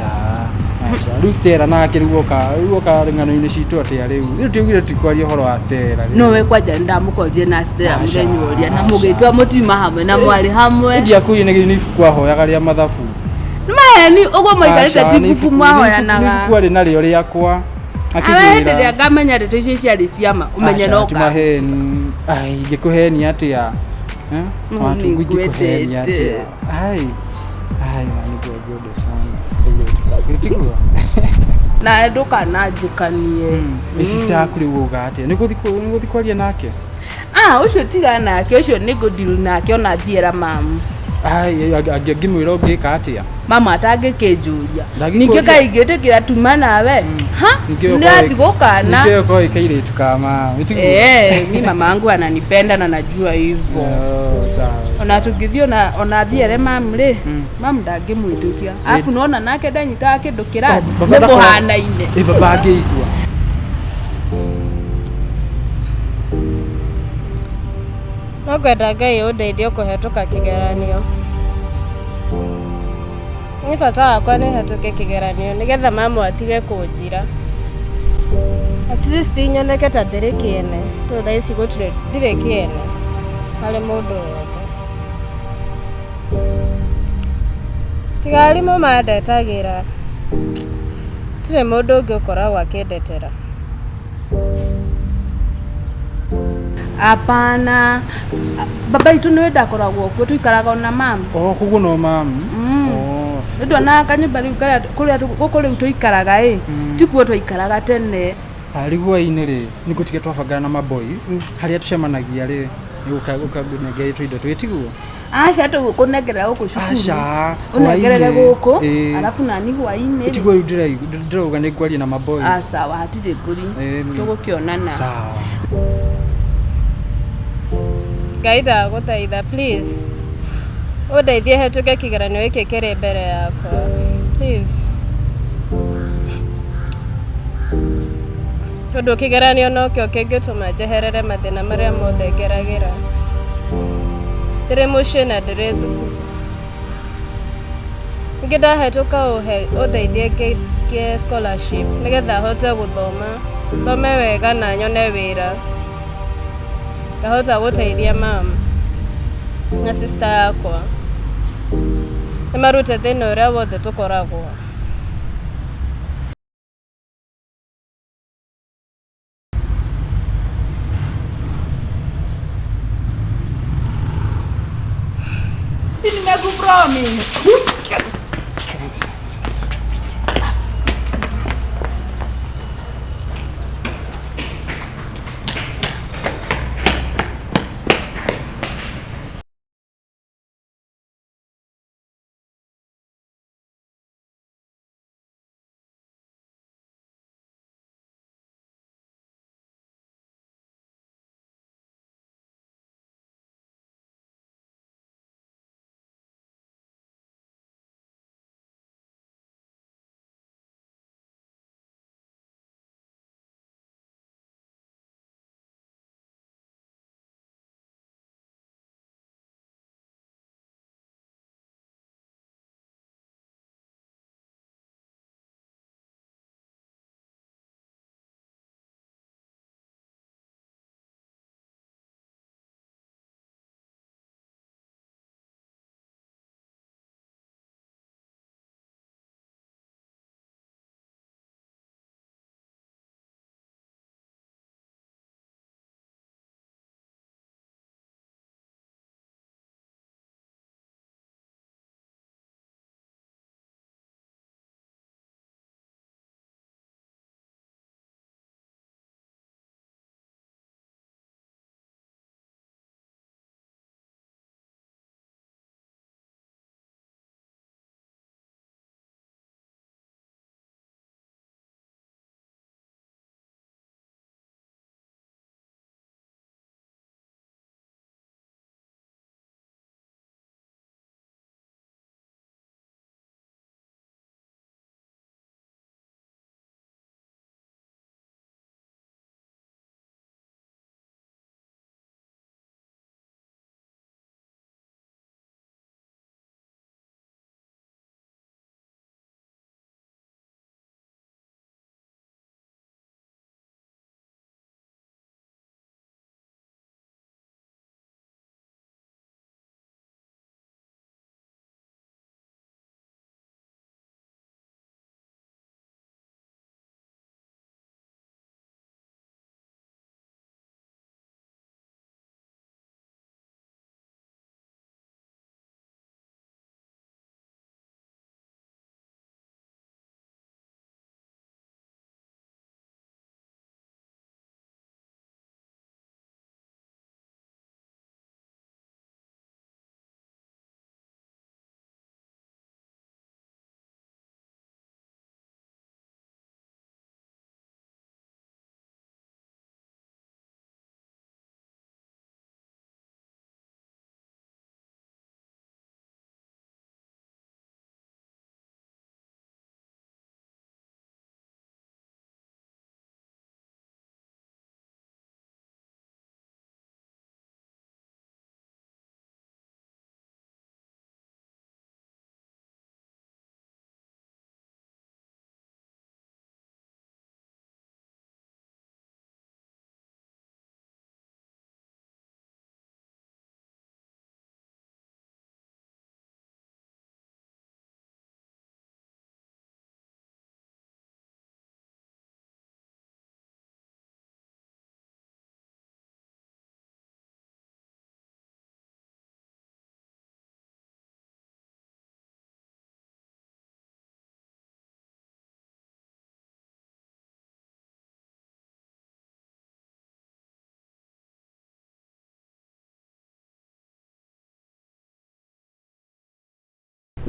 Aca, rĩu Stella nake rĩu oka rĩu oka ng'ano-inĩ citũ atĩa rĩu? Rĩu tiugire tikwaria ũhoro wa Stella rĩu. Nowe kwanja nĩndamũkorire na Stella Aca, mũthenya ũrĩa na aca. mũgĩtua mũtiuma hamwe na mwarĩ hamwe. Ndiakwĩrire nĩ ibuku ahoyaga rĩa mathabu. Nĩ maheni ũguo mũikarĩte Aca, ti nĩ ibuku ibuku- nĩ mwahoyanaga. ibuku arĩ narĩo rĩakwa. Awe hĩndĩ ĩrĩa ngamenya ndeto icio ciarĩ ciama ũmenye Aca, no ti ka. maheni. Ai, ingĩkũhenia atĩa? Eh? No, Watungu ingĩkũhenia nĩngwendete. atĩa? Ai. Ai, na nĩngwendete mũno. Tiguo? Nawe ndũkananjũkanie. Ĩ sister yaku rĩu uga atĩa? Nĩ gũthiĩ kwaria nake? Ah, ũcio tigana nake, ũcio nĩ ngũdeal nake ona thiera mamu. Ai, angĩmwĩra ũngĩka atĩa? Mama atangĩkĩnjũria. Ndangĩkũria. Ningĩ kaingĩtĩkĩra tuma nawe. Ha? Ningĩ Nĩ athiĩ gũkana. Ningĩ ũkorwo ĩ kairĩtu ka mama. Tiguo? Eh, mi mama yangu ananipenda na najua hivyo. Oh, sawa. Ona tũngĩthiĩ ona ona thiere mamu rĩ, mamu ndangĩmwĩtĩkia. Arabu nona nake ndanyitaga kĩndũ kĩrathi, Baba nĩ mũhanaine. Ĩ baba angĩigua. No ngwenda Ngai ũndeithie kũhetũka kĩgeranio. Nĩ bata wakwa nĩ hetũke kĩgeranio nĩgetha mamu atige kũnjira. At least nyoneke ta ndĩrĩ kĩene, tondũ thaa ici gũtirĩ ndirĩ kĩene harĩ mũndũ wothe. Tiga arimũ mandetagĩra, gũtirĩ mũndũ ũngĩ ũkoragwo akĩndetera. Hapana, baba itũ nĩwe ndakoragwo kuo, tũikaraga ona mamu. Oh, koguo no mamu. Oh. Nĩ ndonaga kanyũmba rĩu karĩa kũrĩa gũkũ rĩu tũikaraga ĩ, tikuo twaikaraga tene. Rĩu hwaĩ-inĩ rĩ, nĩ ngũtiga twabangana na maboys harĩa tũcemanagia rĩ, nĩ gũka tũindo twĩ tiguo? Aca tũgũkũnengerera gũkũ cukuru. Aca, Ũnengerere hwaĩ-inĩ. gũkũ, Ĩ. arabu nani hwaĩ-inĩ rĩ. Tiguo rĩu ndĩrauga nĩ ngwaria na maboys. Ah, sawa, hatirĩ ngũri. Ĩ, Tũgũkĩonana. Sawa. Ngai ndagũthaitha please ũndeithie hetũke kĩgeranio gĩkĩ kĩrĩ mbere yakwa please, tondũ kĩgeranio nokĩo kĩngĩtũma njeherere mathĩna marĩa mothe ngeragĩra ndĩrĩ mũciĩ na ndĩrĩ thukuru. Ningĩ ndahetũka ũhe ũndeithie ngĩe scholarship nĩgetha hote gũthoma, thome wega na nyone wĩra ngahota gũteithia mama na sister yakwa nĩ marute thĩna ũrĩa wothe tũkoragwo. Si nimekupromise.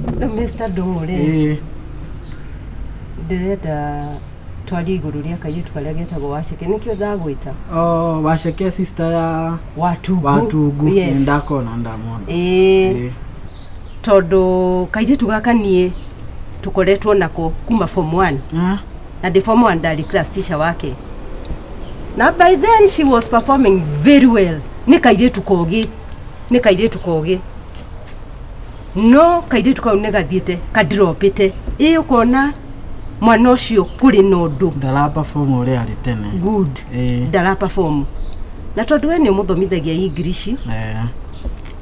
Rĩu Mr. Ndung'u rĩ, Ĩĩ. ndĩrenda twarie igũrũ rĩa kairĩtu karĩa getagwo Waceke, nĩkĩo ndagwĩta. Oh, Waceke sister ya Watungu. Watungu. Yes. Nĩ ndakona ndamwona. Ĩĩ. Ĩĩ. Tondũ kairĩtu gaka niĩ tũkoretwo nako kuma form 1. Ah, Na ndĩ form 1 ndarĩ class teacher wake. Na by then she was performing very well. Nĩ kairĩtu kogĩ. Nĩ kairĩtu kogĩ. No kairĩtu kau nĩ gathiĩte kadropĩte. Ĩ ũkona mwana ũcio kũrĩ na ũndũ. Ndara perform ũrĩa arĩ tene. Good. Ĩĩ. Ndara perform. Na tondũ we nĩ ũmũthomithagia English Eh.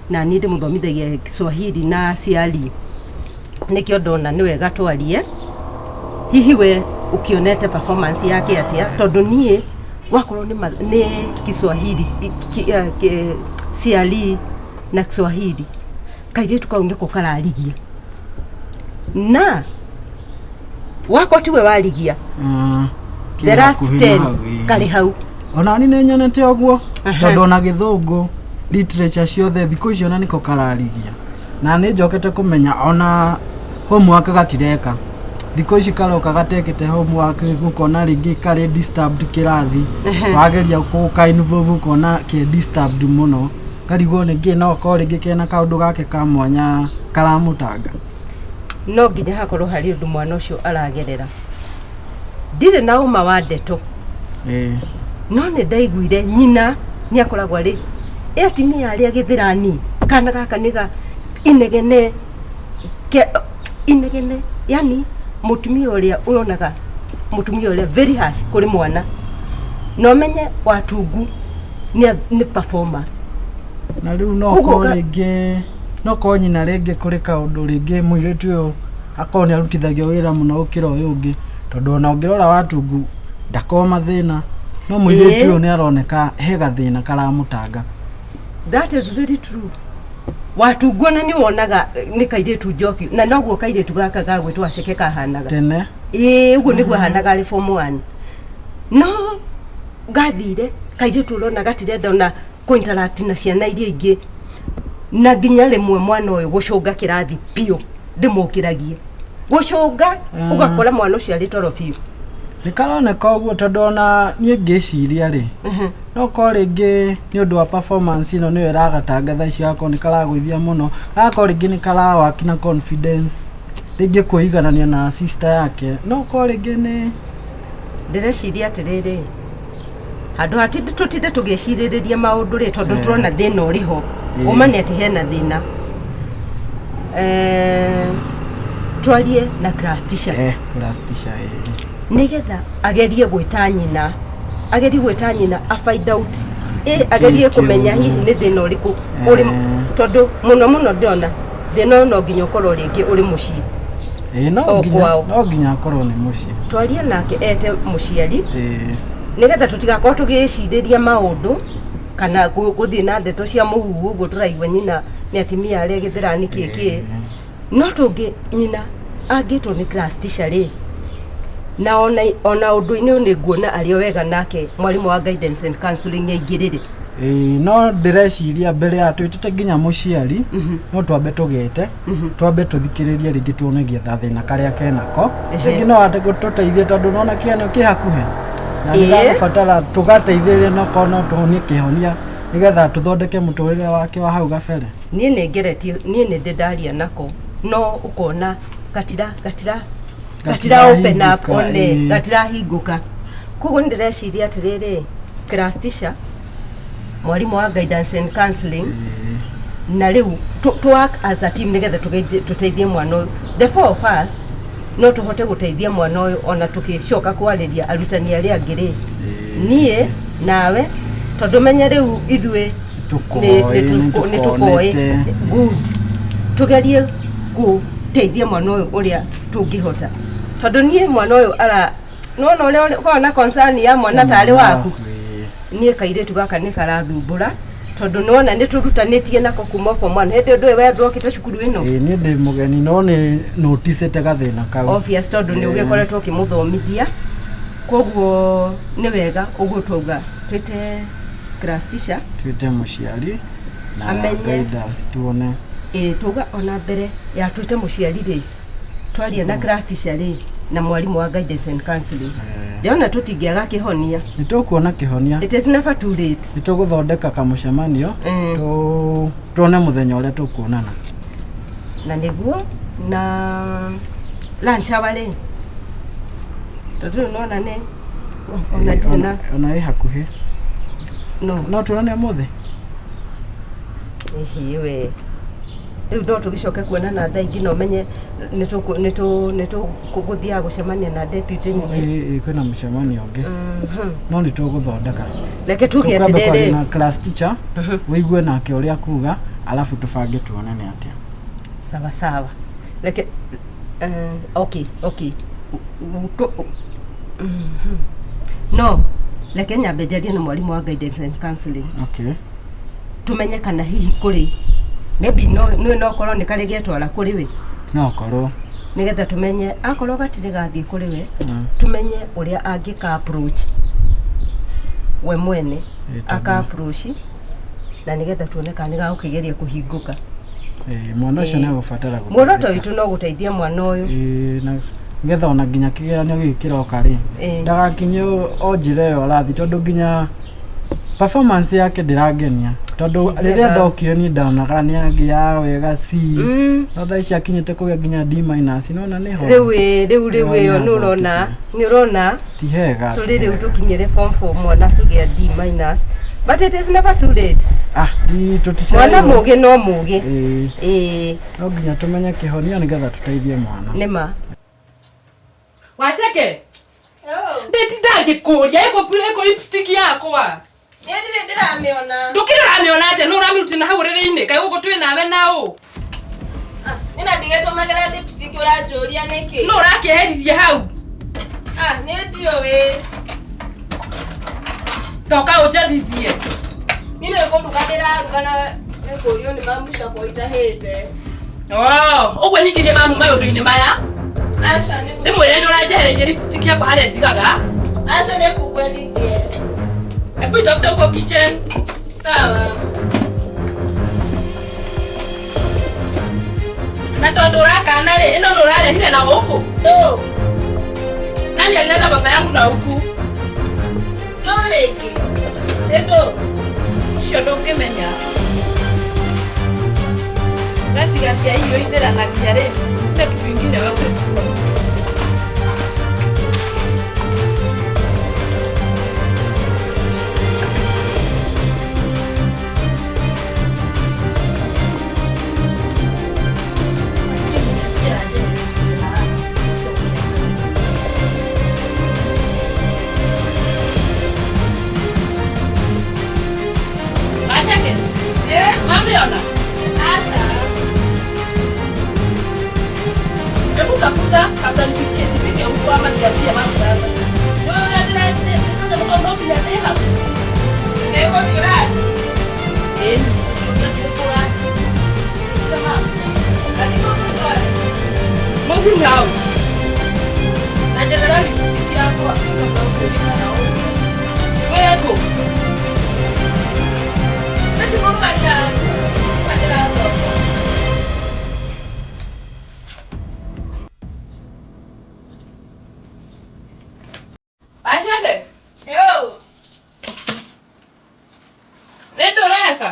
na niĩ ndĩmũthomithagia Kiswahili na CRE, nĩkĩo ndona nĩ wega twarie. Hihi we ũkĩonete performance yake atĩa? Tondũ niĩ wakorwo nĩ Kiswahili CRE na Kiswahili, kairĩtu kau nĩko kararigia, na wakwa tiwe warigia. Mm. The last Kĩ hakuhĩ na 10 hau, ĩĩ. karĩ hau. Ona ni nĩ nyonete ũguo. Aha. Tondũ ona gĩthũngũ, literature ciothe thikũ icio ona nĩko kararigia, na nĩ njokete kũmenya ona homework gatireka thikũ ici, karoka gatekĩte homework, ũkona rĩngĩ karĩ disturbed kĩrathi, wageria gũka involve ũkona ke disturbed mũno, karigwo nĩngĩ no korwo rĩngĩ kena kaũndũ gake ka mwanya karamũtanga. No nginya hakorwo harĩ ũndũ mwana ũcio aragerera. Ndirĩ na ũma wa ndeto, Ĩĩ. no nĩ ndaiguire nyina nĩ akoragwo arĩ ĩ atimia arĩa gĩthĩrani, kana gaka nĩ ga inegene ke, inegene, yani mũtumia ũrĩa ũronaga, mũtumia ũrĩa very harsh kũrĩ mwana. Na ũmenye Watungu nĩ performer. Na rĩu no Koguo korwo rĩngĩ no korwo nyina rĩngĩ kũrĩ kaũndũ rĩngĩ mũirĩtu ũyũ akorwo nĩ arutithagio wĩra mũno gũkĩra ũyũ ũngĩ, tondũ ona ũngĩrora Watungu ndakorwo mathĩna, no mũirĩtu Ĩĩ. ũyũ nĩ aroneka he gathĩna karamũtanga. That is very true. Watungu ona nĩ wonaga nĩ kairĩtu njobi, na noguo kairĩtu gaka gagwĩtwo Waceke kahanaga tene. Ĩĩ, ũguo nĩguo ahanaga arĩ form 1, no gathire kairĩtu ũrona gatirenda ona kũ-interact na ciana iria ingĩ, na nginya rĩmwe mwana ũyũ gũcũnga kĩrathi biũ ndĩmũkĩragie gũcũnga. Ũgakora mwana ũcio arĩ toro biũ. Nĩ karoneka ũguo, tondũ ona niĩ ngĩciria rĩ, no korwo rĩngĩ nĩ ũndũ wa performance ĩno nĩyo ĩragatanga thaa ici, gakorwo nĩ karagũithia mũno, gakorwo rĩngĩ nĩ karawaki na confidence rĩngĩ kwĩiganania na sister yake, no korwo rĩngĩ nĩ Ndĩreciria atĩrĩrĩ, handũ ha tũtinde tũgĩcirĩrĩria maũndũ rĩ, tondũ tũrona thĩna ũrĩ ho. Ũma nĩ atĩ hena thĩna. Twarie na class teacher. Class teacher, ĩĩ. Nĩgetha agerie gwĩta nyina, agerie gwĩta nyina a find out, ĩ agerie Kĩ kũmenya kĩũru. hihi nĩ thĩna ũrĩkũ ũrĩ, tondũ mũno mũno ndĩrona thĩna ũyũ no nginya ũkorwo rĩngĩ ũrĩ mũciĩ. Ĩĩ, no O nginya kwao. no nginya akorwo nĩ mũciĩ. Twarie nake ete mũciari, Ĩĩ. nĩgetha tũtigakorwo tũgĩcirĩria maũndũ kana gũthiĩ na ndeto cia mũhuhu ũguo tũraigua nyina nĩ atimia arĩa gĩthĩrani kĩ kĩ. No tũngĩ nyina angĩtwo nĩ class teacher rĩ, na ona ũndũ-inĩ ũyũ nĩ nguona arĩ o wega nake mwarimũ wa guidance and counseling aingĩrĩre. Ĩĩ, no ndĩreciria mbere ya twĩtĩte nginya mũciari, no twambe tũgete, twambe tũthikĩrĩrie rĩngĩ tuone gĩetha thĩna karĩa kenako. Rĩngĩ no ate gũtũteithia, tondũ nona kĩanio kĩ hakuhĩ na Ĩĩ. nĩgagũbatara tũgateithĩrĩria, no korwo no tũhonie kĩhonia nĩgetha tũthondeke mũtũrĩre wake wa hau gabere. Niĩ nĩ ngeretie, niĩ nĩ ndĩ ndaria nako, no ũkona gatira gatira gatira open up Gatirahingũka, one. Ĩĩ. Gatirahingũka. Koguo nĩ ndĩreciria atĩrĩrĩ, class teacher, mwarimũ wa guidance and counseling, na rĩu to work as a team nĩgetha tũteithie mwana ũyũ. The four of us no tũhote gũteithia mwana ũyũ, ona tũgĩcoka kwarĩria arutani arĩa angĩ rĩ, niĩ nawe, tondũ menye rĩu ithuĩ Tũkoĩ, nĩ tũkoĩ. nĩtũkonete. Good, tũgerie gũteithia mwana ũyũ ũrĩa tũngĩhota, tondũ niĩ mwana ũyũ ara nona ũrĩa ũkoragwo na concern ya mwana tarĩ waku. Ĩĩ. Niĩ kairĩtu gaka nĩ karathumbũra, tondũ nĩwona nĩ tũrutanĩtie nako kuma form one. Hĩndĩ ũndũ ũyũ we ndwokĩte cukuru ĩno. Ĩĩ, niĩ ndĩ mũgeni, no nĩ noticĩte gathĩna kau. Obvious, tondũ nĩ ũgĩkoretwo ũkĩmũthomithia, koguo nĩ wega ũguo twauga twĩte class teacher, Twĩte mũciari na Amenye. guidance tuone. Ĩ tuga ona mbere ya twĩte mũciari rĩ, twaria na class teacher rĩ, na mwarimũ wa guidance and counseling, ndĩrona tũtingĩaga kĩhonia. Nĩ tũkuona kĩhonia. It is never too late. Nĩ tũgũthondeka kamũcemanio, tuone mũthenya ũrĩa tũkuonana. Na nĩguo na lunch hour rĩ, tondũ rĩu nona nĩ ona ndirĩ na Ona ĩ hakuhĩ. No. No tuonane ũmũthĩ. Ĩhĩ we, rĩu no tũgĩcoke kuonana thaa ingĩ, na ũmenye nĩ tũgũthiaga gũcemania na deputy ningĩ. Ĩ, kwĩna mũcemanio ũngĩ, no nĩ tũgũthondeka. Reke tuge Tũkwamba atĩrĩrĩ. kwaria na class teacher, wĩigue nake ũrĩa kuga, alafu tũbange tuonane atĩa. Sawa sawa, reke okay. No reke nyambe njarie na mwarimũ wa guidance and counseling, tumenye kana hihi kũrĩ maybe no no no korwo nĩ karĩ getwara kũrĩ we. No korwo. Nĩgetha tumenye akorwo gatirĩ gathiĩ kũrĩ we, tumenye ũrĩa angĩka approach we mwene. Aka approach na nĩgetha tuone kana nĩ gagũkĩgeria kũhingũka. Ĩ, mwana ũcio nĩ agũbatara Muoroto gũteithĩka. witũ no gũteithia mwana ũyũ. Ĩ, na nĩgetha ona nginya kĩgeranio gĩkĩ kĩroka rĩ, ndagakinye o njĩra ĩyo arathiĩ, tondũ nginya performance yake ndĩrangenia, tondũ Ti njega. rĩrĩa ndokire niĩ ndonaga nĩ agĩaga wega C, no thaa ici akinyĩte kũgĩa nginya D minus, nona nĩho. Rĩu ĩ, rĩu ĩyo Nĩ nĩ ũrona nĩ ũrona ti hega, ti tũrĩ rĩu hega. tũkinyĩre form 4 mwana akĩgĩa D minus, but it is never too late. Ah, ti tũticereirwo. Mwana mũgĩ no mũgĩ. Ĩ. Ĩ. No nginya tũmenye kĩhonia nĩgetha tũteithie mwana. Nĩma. Waceke, ndĩtinda ngĩkũria ĩkũ lipstick yakwa. Niĩ ndirĩ ndĩramĩona. Ndũkĩrĩ ũramĩona atĩa? Nũ ũramĩrutire na hau ũrĩrĩ-inĩ? Kaĩ gũkũ twĩ nawe na ũ? Niĩ na ndigĩtũmagĩra lipstick, ũranjũria nĩkĩ? Nũ ũrakĩeheririe hau? Ah, niĩ ndiũĩ. Toka ũnjathithie. Niĩ nĩ kũruga ndĩraruga na nĩ kũrio nĩ mamu ciakwa itahĩte. Ũguo nyingĩrie mamu maũndũ-inĩ maya. Aca, nĩ Rĩmwe nĩ ũranjehereirie lipstick yakwa harĩa njigaga. Aca, nĩ kũgwethithie. Hebu itafute huko kitchen. Sawa. Na tondũ ũrakana rĩ, ĩno nĩ ũrarehire na gũkũ? Ndũ. Nani alileta baba yangu na huku? Ndũ rĩngĩ. Nĩ ndũ. Ũcio ndũngĩmenya. Gatiga cia irio ithiranagia rĩ, na kitu ingine wewe ũngĩkua. Waceke. Wamĩona? Aca. Hebu tafuta kabla nipike nipike huko ama niambie mama sasa. Wewe ndĩra mũkongo nginya ndĩ hau. Nĩ ũgũthiĩ ũrathiĩ? Ĩĩ, nĩ ũrathiĩ. Atĩ gũgũtwara? Mũthiĩ hau. Na njethera lipstick yakwa. Wĩrĩ kũ? Nĩ kũruga ndĩrathoko. Waceke. Yo. Nĩ ndũ ũreka?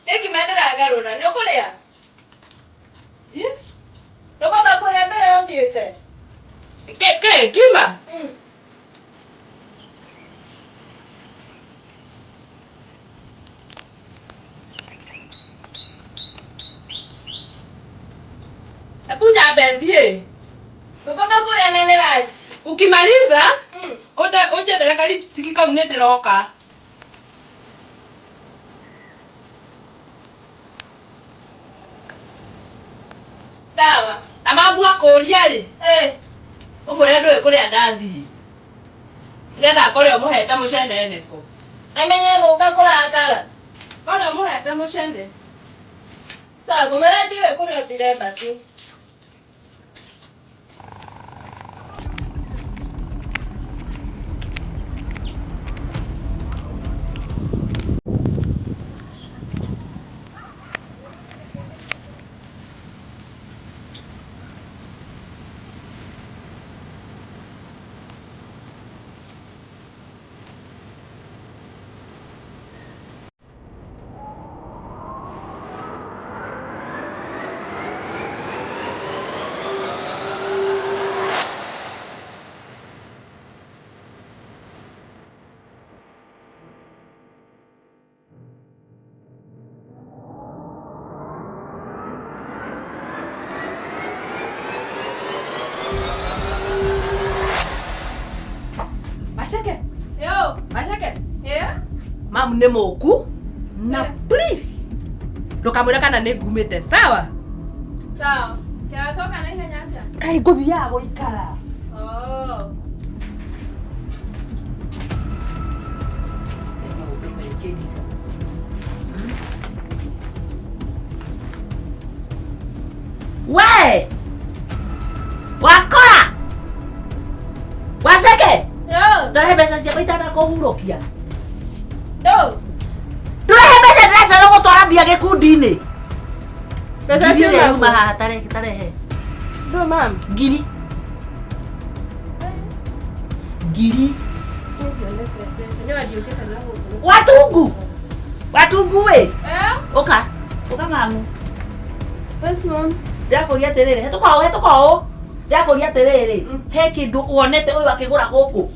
Nĩ ngima ndĩragarũra. Nĩ ũkũrĩa? Ndũkwamba kũrĩa mbere ya ũthiĩte? Kĩ ngima? Hebu nyambe thiĩ. Ndũkwamba kũrĩa nene lunch? Ukimaliza unjethere ka lipstick kau, nĩ ndĩroka. Sawa. Na mamu akũria rĩ, ũmwĩre ndũĩ kũrĩa ndathiĩ, nĩgetha akore ũmũhete mũcene nĩkũ. Amenye gũka kũrakara. Kore ũmũhete mũcene. Sawa, ngũmwĩra ndiũĩ kũrĩa ũthire basi. Yo. Maceke. Yeah. Mamu nĩ mũku na please ndũkamwĩre kana nĩ ngumĩte sawa. Sawa. Kĩracoka na ihenya atĩa? Kaĩ ngũthiaga gũikara. Oh. We! Wakora! Waceke! Yo. Ndũrehe mbeca ciakwa itanakũhurũkia. No. Ndũrehe mbeca ndĩrecererwo gũtwara mbia gĩkundi-inĩ. Mbeca Ngiri ciuma ĩrĩa yuma kũ? haha tarehe tarehe. Ndo mam. Ngiri. Ngiri. Ndionete mbeca. Nĩ wandiũkĩte na gũkũ. Watungu! Watungu we! Eh? Ũka. Ũka mamu. Yes mom. Ndĩrakũria atĩrĩrĩ, hetũka ũũ, hetũka ũũ. Ndĩrakũria atĩrĩrĩ, he kĩndũ wonete ũyũ akĩgũra gũkũ.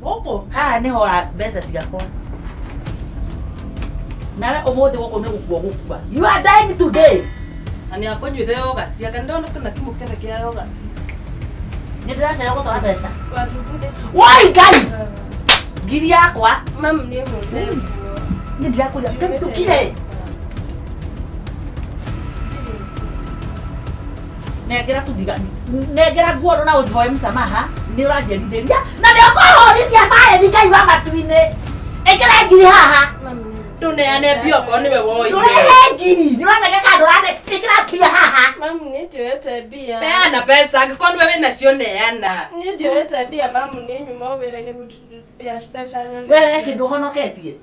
Gũkũ? Haha nĩho ora mbeca ciakwa. Nawe ũmũthĩ gũkũ nĩ gũkua gũkua. You are dying today. Na nĩ akũnyuĩte yogati anga ndona kuna kĩmũkebe kĩa yogati. Nĩ ndĩracererwo gũtwara mbeca. Watungu Woi Ngai! Ngiri yakwa. Mam nĩ hũthĩ nguo. Nĩ ndĩrakũria ndũkire. Nengera tu nengera nguo na ũnjoe msamaha nĩ ũranjerithĩria na nĩ ũkũhũrithia baĩri Ngai wa matu-inĩ. Ĩkĩra ngiri haha. Ndũneane mbia okorwo nĩwe woire. Ndũrehe ngiri nĩ ũranenge kana ndũrane ĩkĩra mbia haha. Mam nĩ ndioete mbia. Peana mbeca angĩkorwo nĩwe wĩnacio neana. Nĩ ndioete mbia mam nĩ nyuma wĩra-inĩ mbia mbeca nyonete. We he kĩndũ ũhonoketie?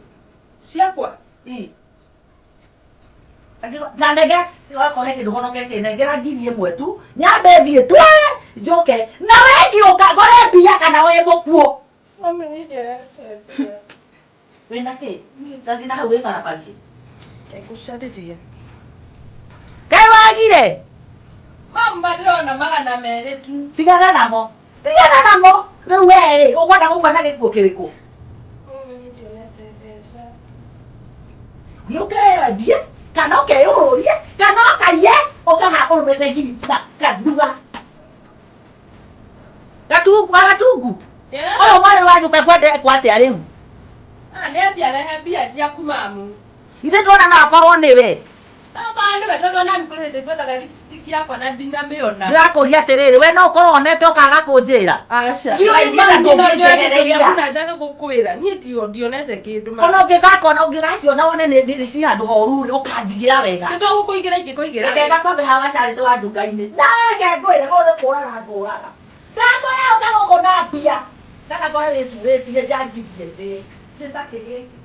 Ciakwa? Ĩ. Na nengera wakorwo he kĩndũ ũhonoketie nengera ngiri ĩmwe tu nyambe thiĩ twe njoke na we ngĩũka ngore mbia kana wĩ mũkuũ. Mam nĩ ndioete mbia. Wĩna kĩ? Tathi na hau wĩ barabara. Ngũcarĩrie. Kaĩ wagire? Mamu ndĩrona 200 tu. Tigana namo. Tigana namo. Rĩu we rĩ ũkwenda gũkua na gĩkuũ kĩrĩkũ? Mam nĩ ndionete mbeca. Thiĩ ũkeyendie kana ũkeyũrũrie kana ũkaiye ũkaha ũrũmĩte ngiri na kanua. Gatungu agatungu. Yeah. Ũyũ mwarĩ wanyu kwenda ekwo atĩa rĩu? Ah, nĩ athiĩ arehe mbia ciaku mamu. Ithuĩ tuona no akorwo nĩwe. Okorwo nĩwe tondũ ona niĩ kũrĩ hĩndĩ ngwethaga lipstick yakwa na ndinamĩona. Ndĩrakũria atĩrĩrĩ we no ũkorwo wonete ũkaga kũnjĩra. Aca. Ngiri Ai, ici mamu, na niĩ no njoe kĩndũ ndũngĩnjehereria. gĩaku na njage gũkwĩra. Niĩ ndionete kĩndũ mamu. Ona ũngĩgakona ũngĩgaciona wone nĩ ci handũ horu rĩ ũkanjigĩra wega. Nĩ tũgũkũigĩra ingĩkũigĩra Reke wega. ngakwambe hawa carĩte wa nduka-inĩ. Nake ngwĩre gũkũ nĩ kũraga ngũraga. Ndakwĩra ũka gũkũ na mbia. Kana ngore wĩcurĩtie njangirie thĩ. Kĩta kĩ gĩkĩ.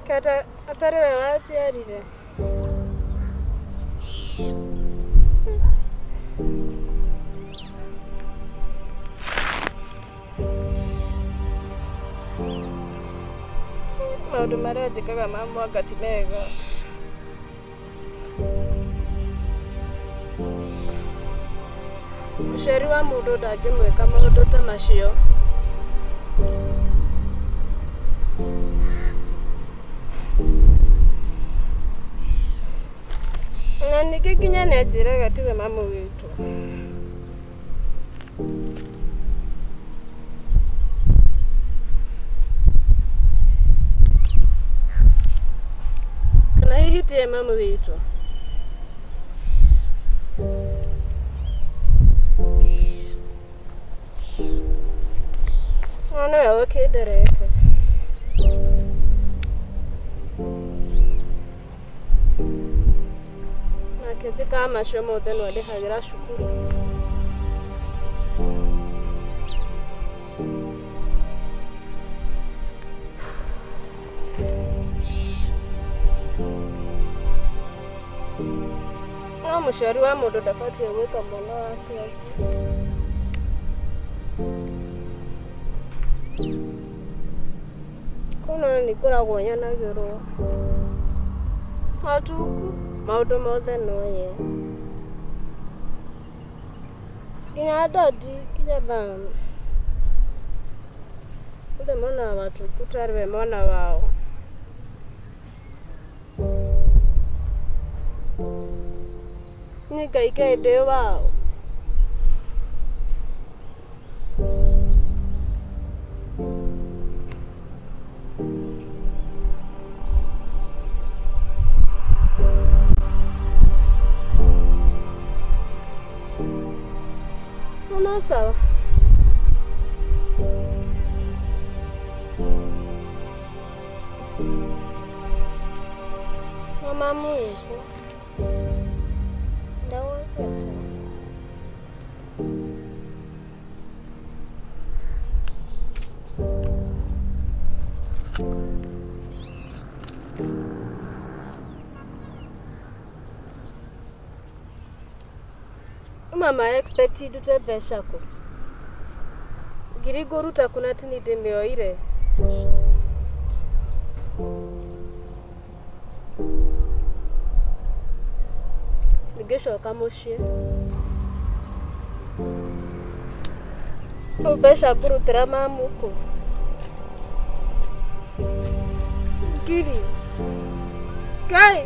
Kata atarĩ we wanjiarire. Maũndũ marĩa njĩkaga mamu anga ti mega. Mũciari wa mũndũ ndangĩmwĩka maũndũ ta macio. Na ningĩ nginya nĩ anjĩraga tiwe mamu witũ. Kana hihi tiwe mamu witũ? No nĩwe ũkĩnderete. Nake njĩkaga macio mothe no andĩhagĩra cukuru. No mũciari wa mũndũ ndabatiĩ gwĩka mwana wake ũguo. Kũu no nĩ ngoragwo nyonagĩrwo Watuku maũndũ mothe no ye nginya dadi nginya mama othe monaga Watuku tarĩ we mwana wao. Niĩ ngaikara ndĩ wao. No sawa. Mama mwitũ ndawendete. Mama expect ndute mbeca kũ? Ngiri ngũruta kũ na ti niĩ ndĩmĩoire? Ngĩcoka mũciĩ rĩu mbeca ngũrutĩra mamu kũ? Ngiri Ngai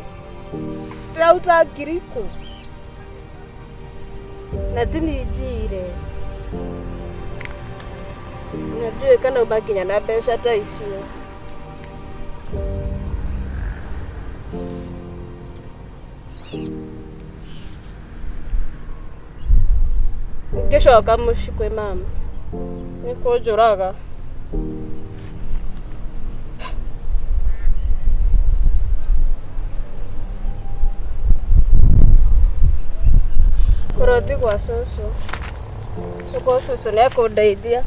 ndĩraruta ngiri kũ? Na ti niĩ njiire na ndiũĩ kana uma nginya na mbeca ta icio. Ngĩcoka mũciĩ kwĩ mama nĩ kũnjũraga. Kũrothi gwa cũcũ, gwa cũcũ nĩ ekũndeithia.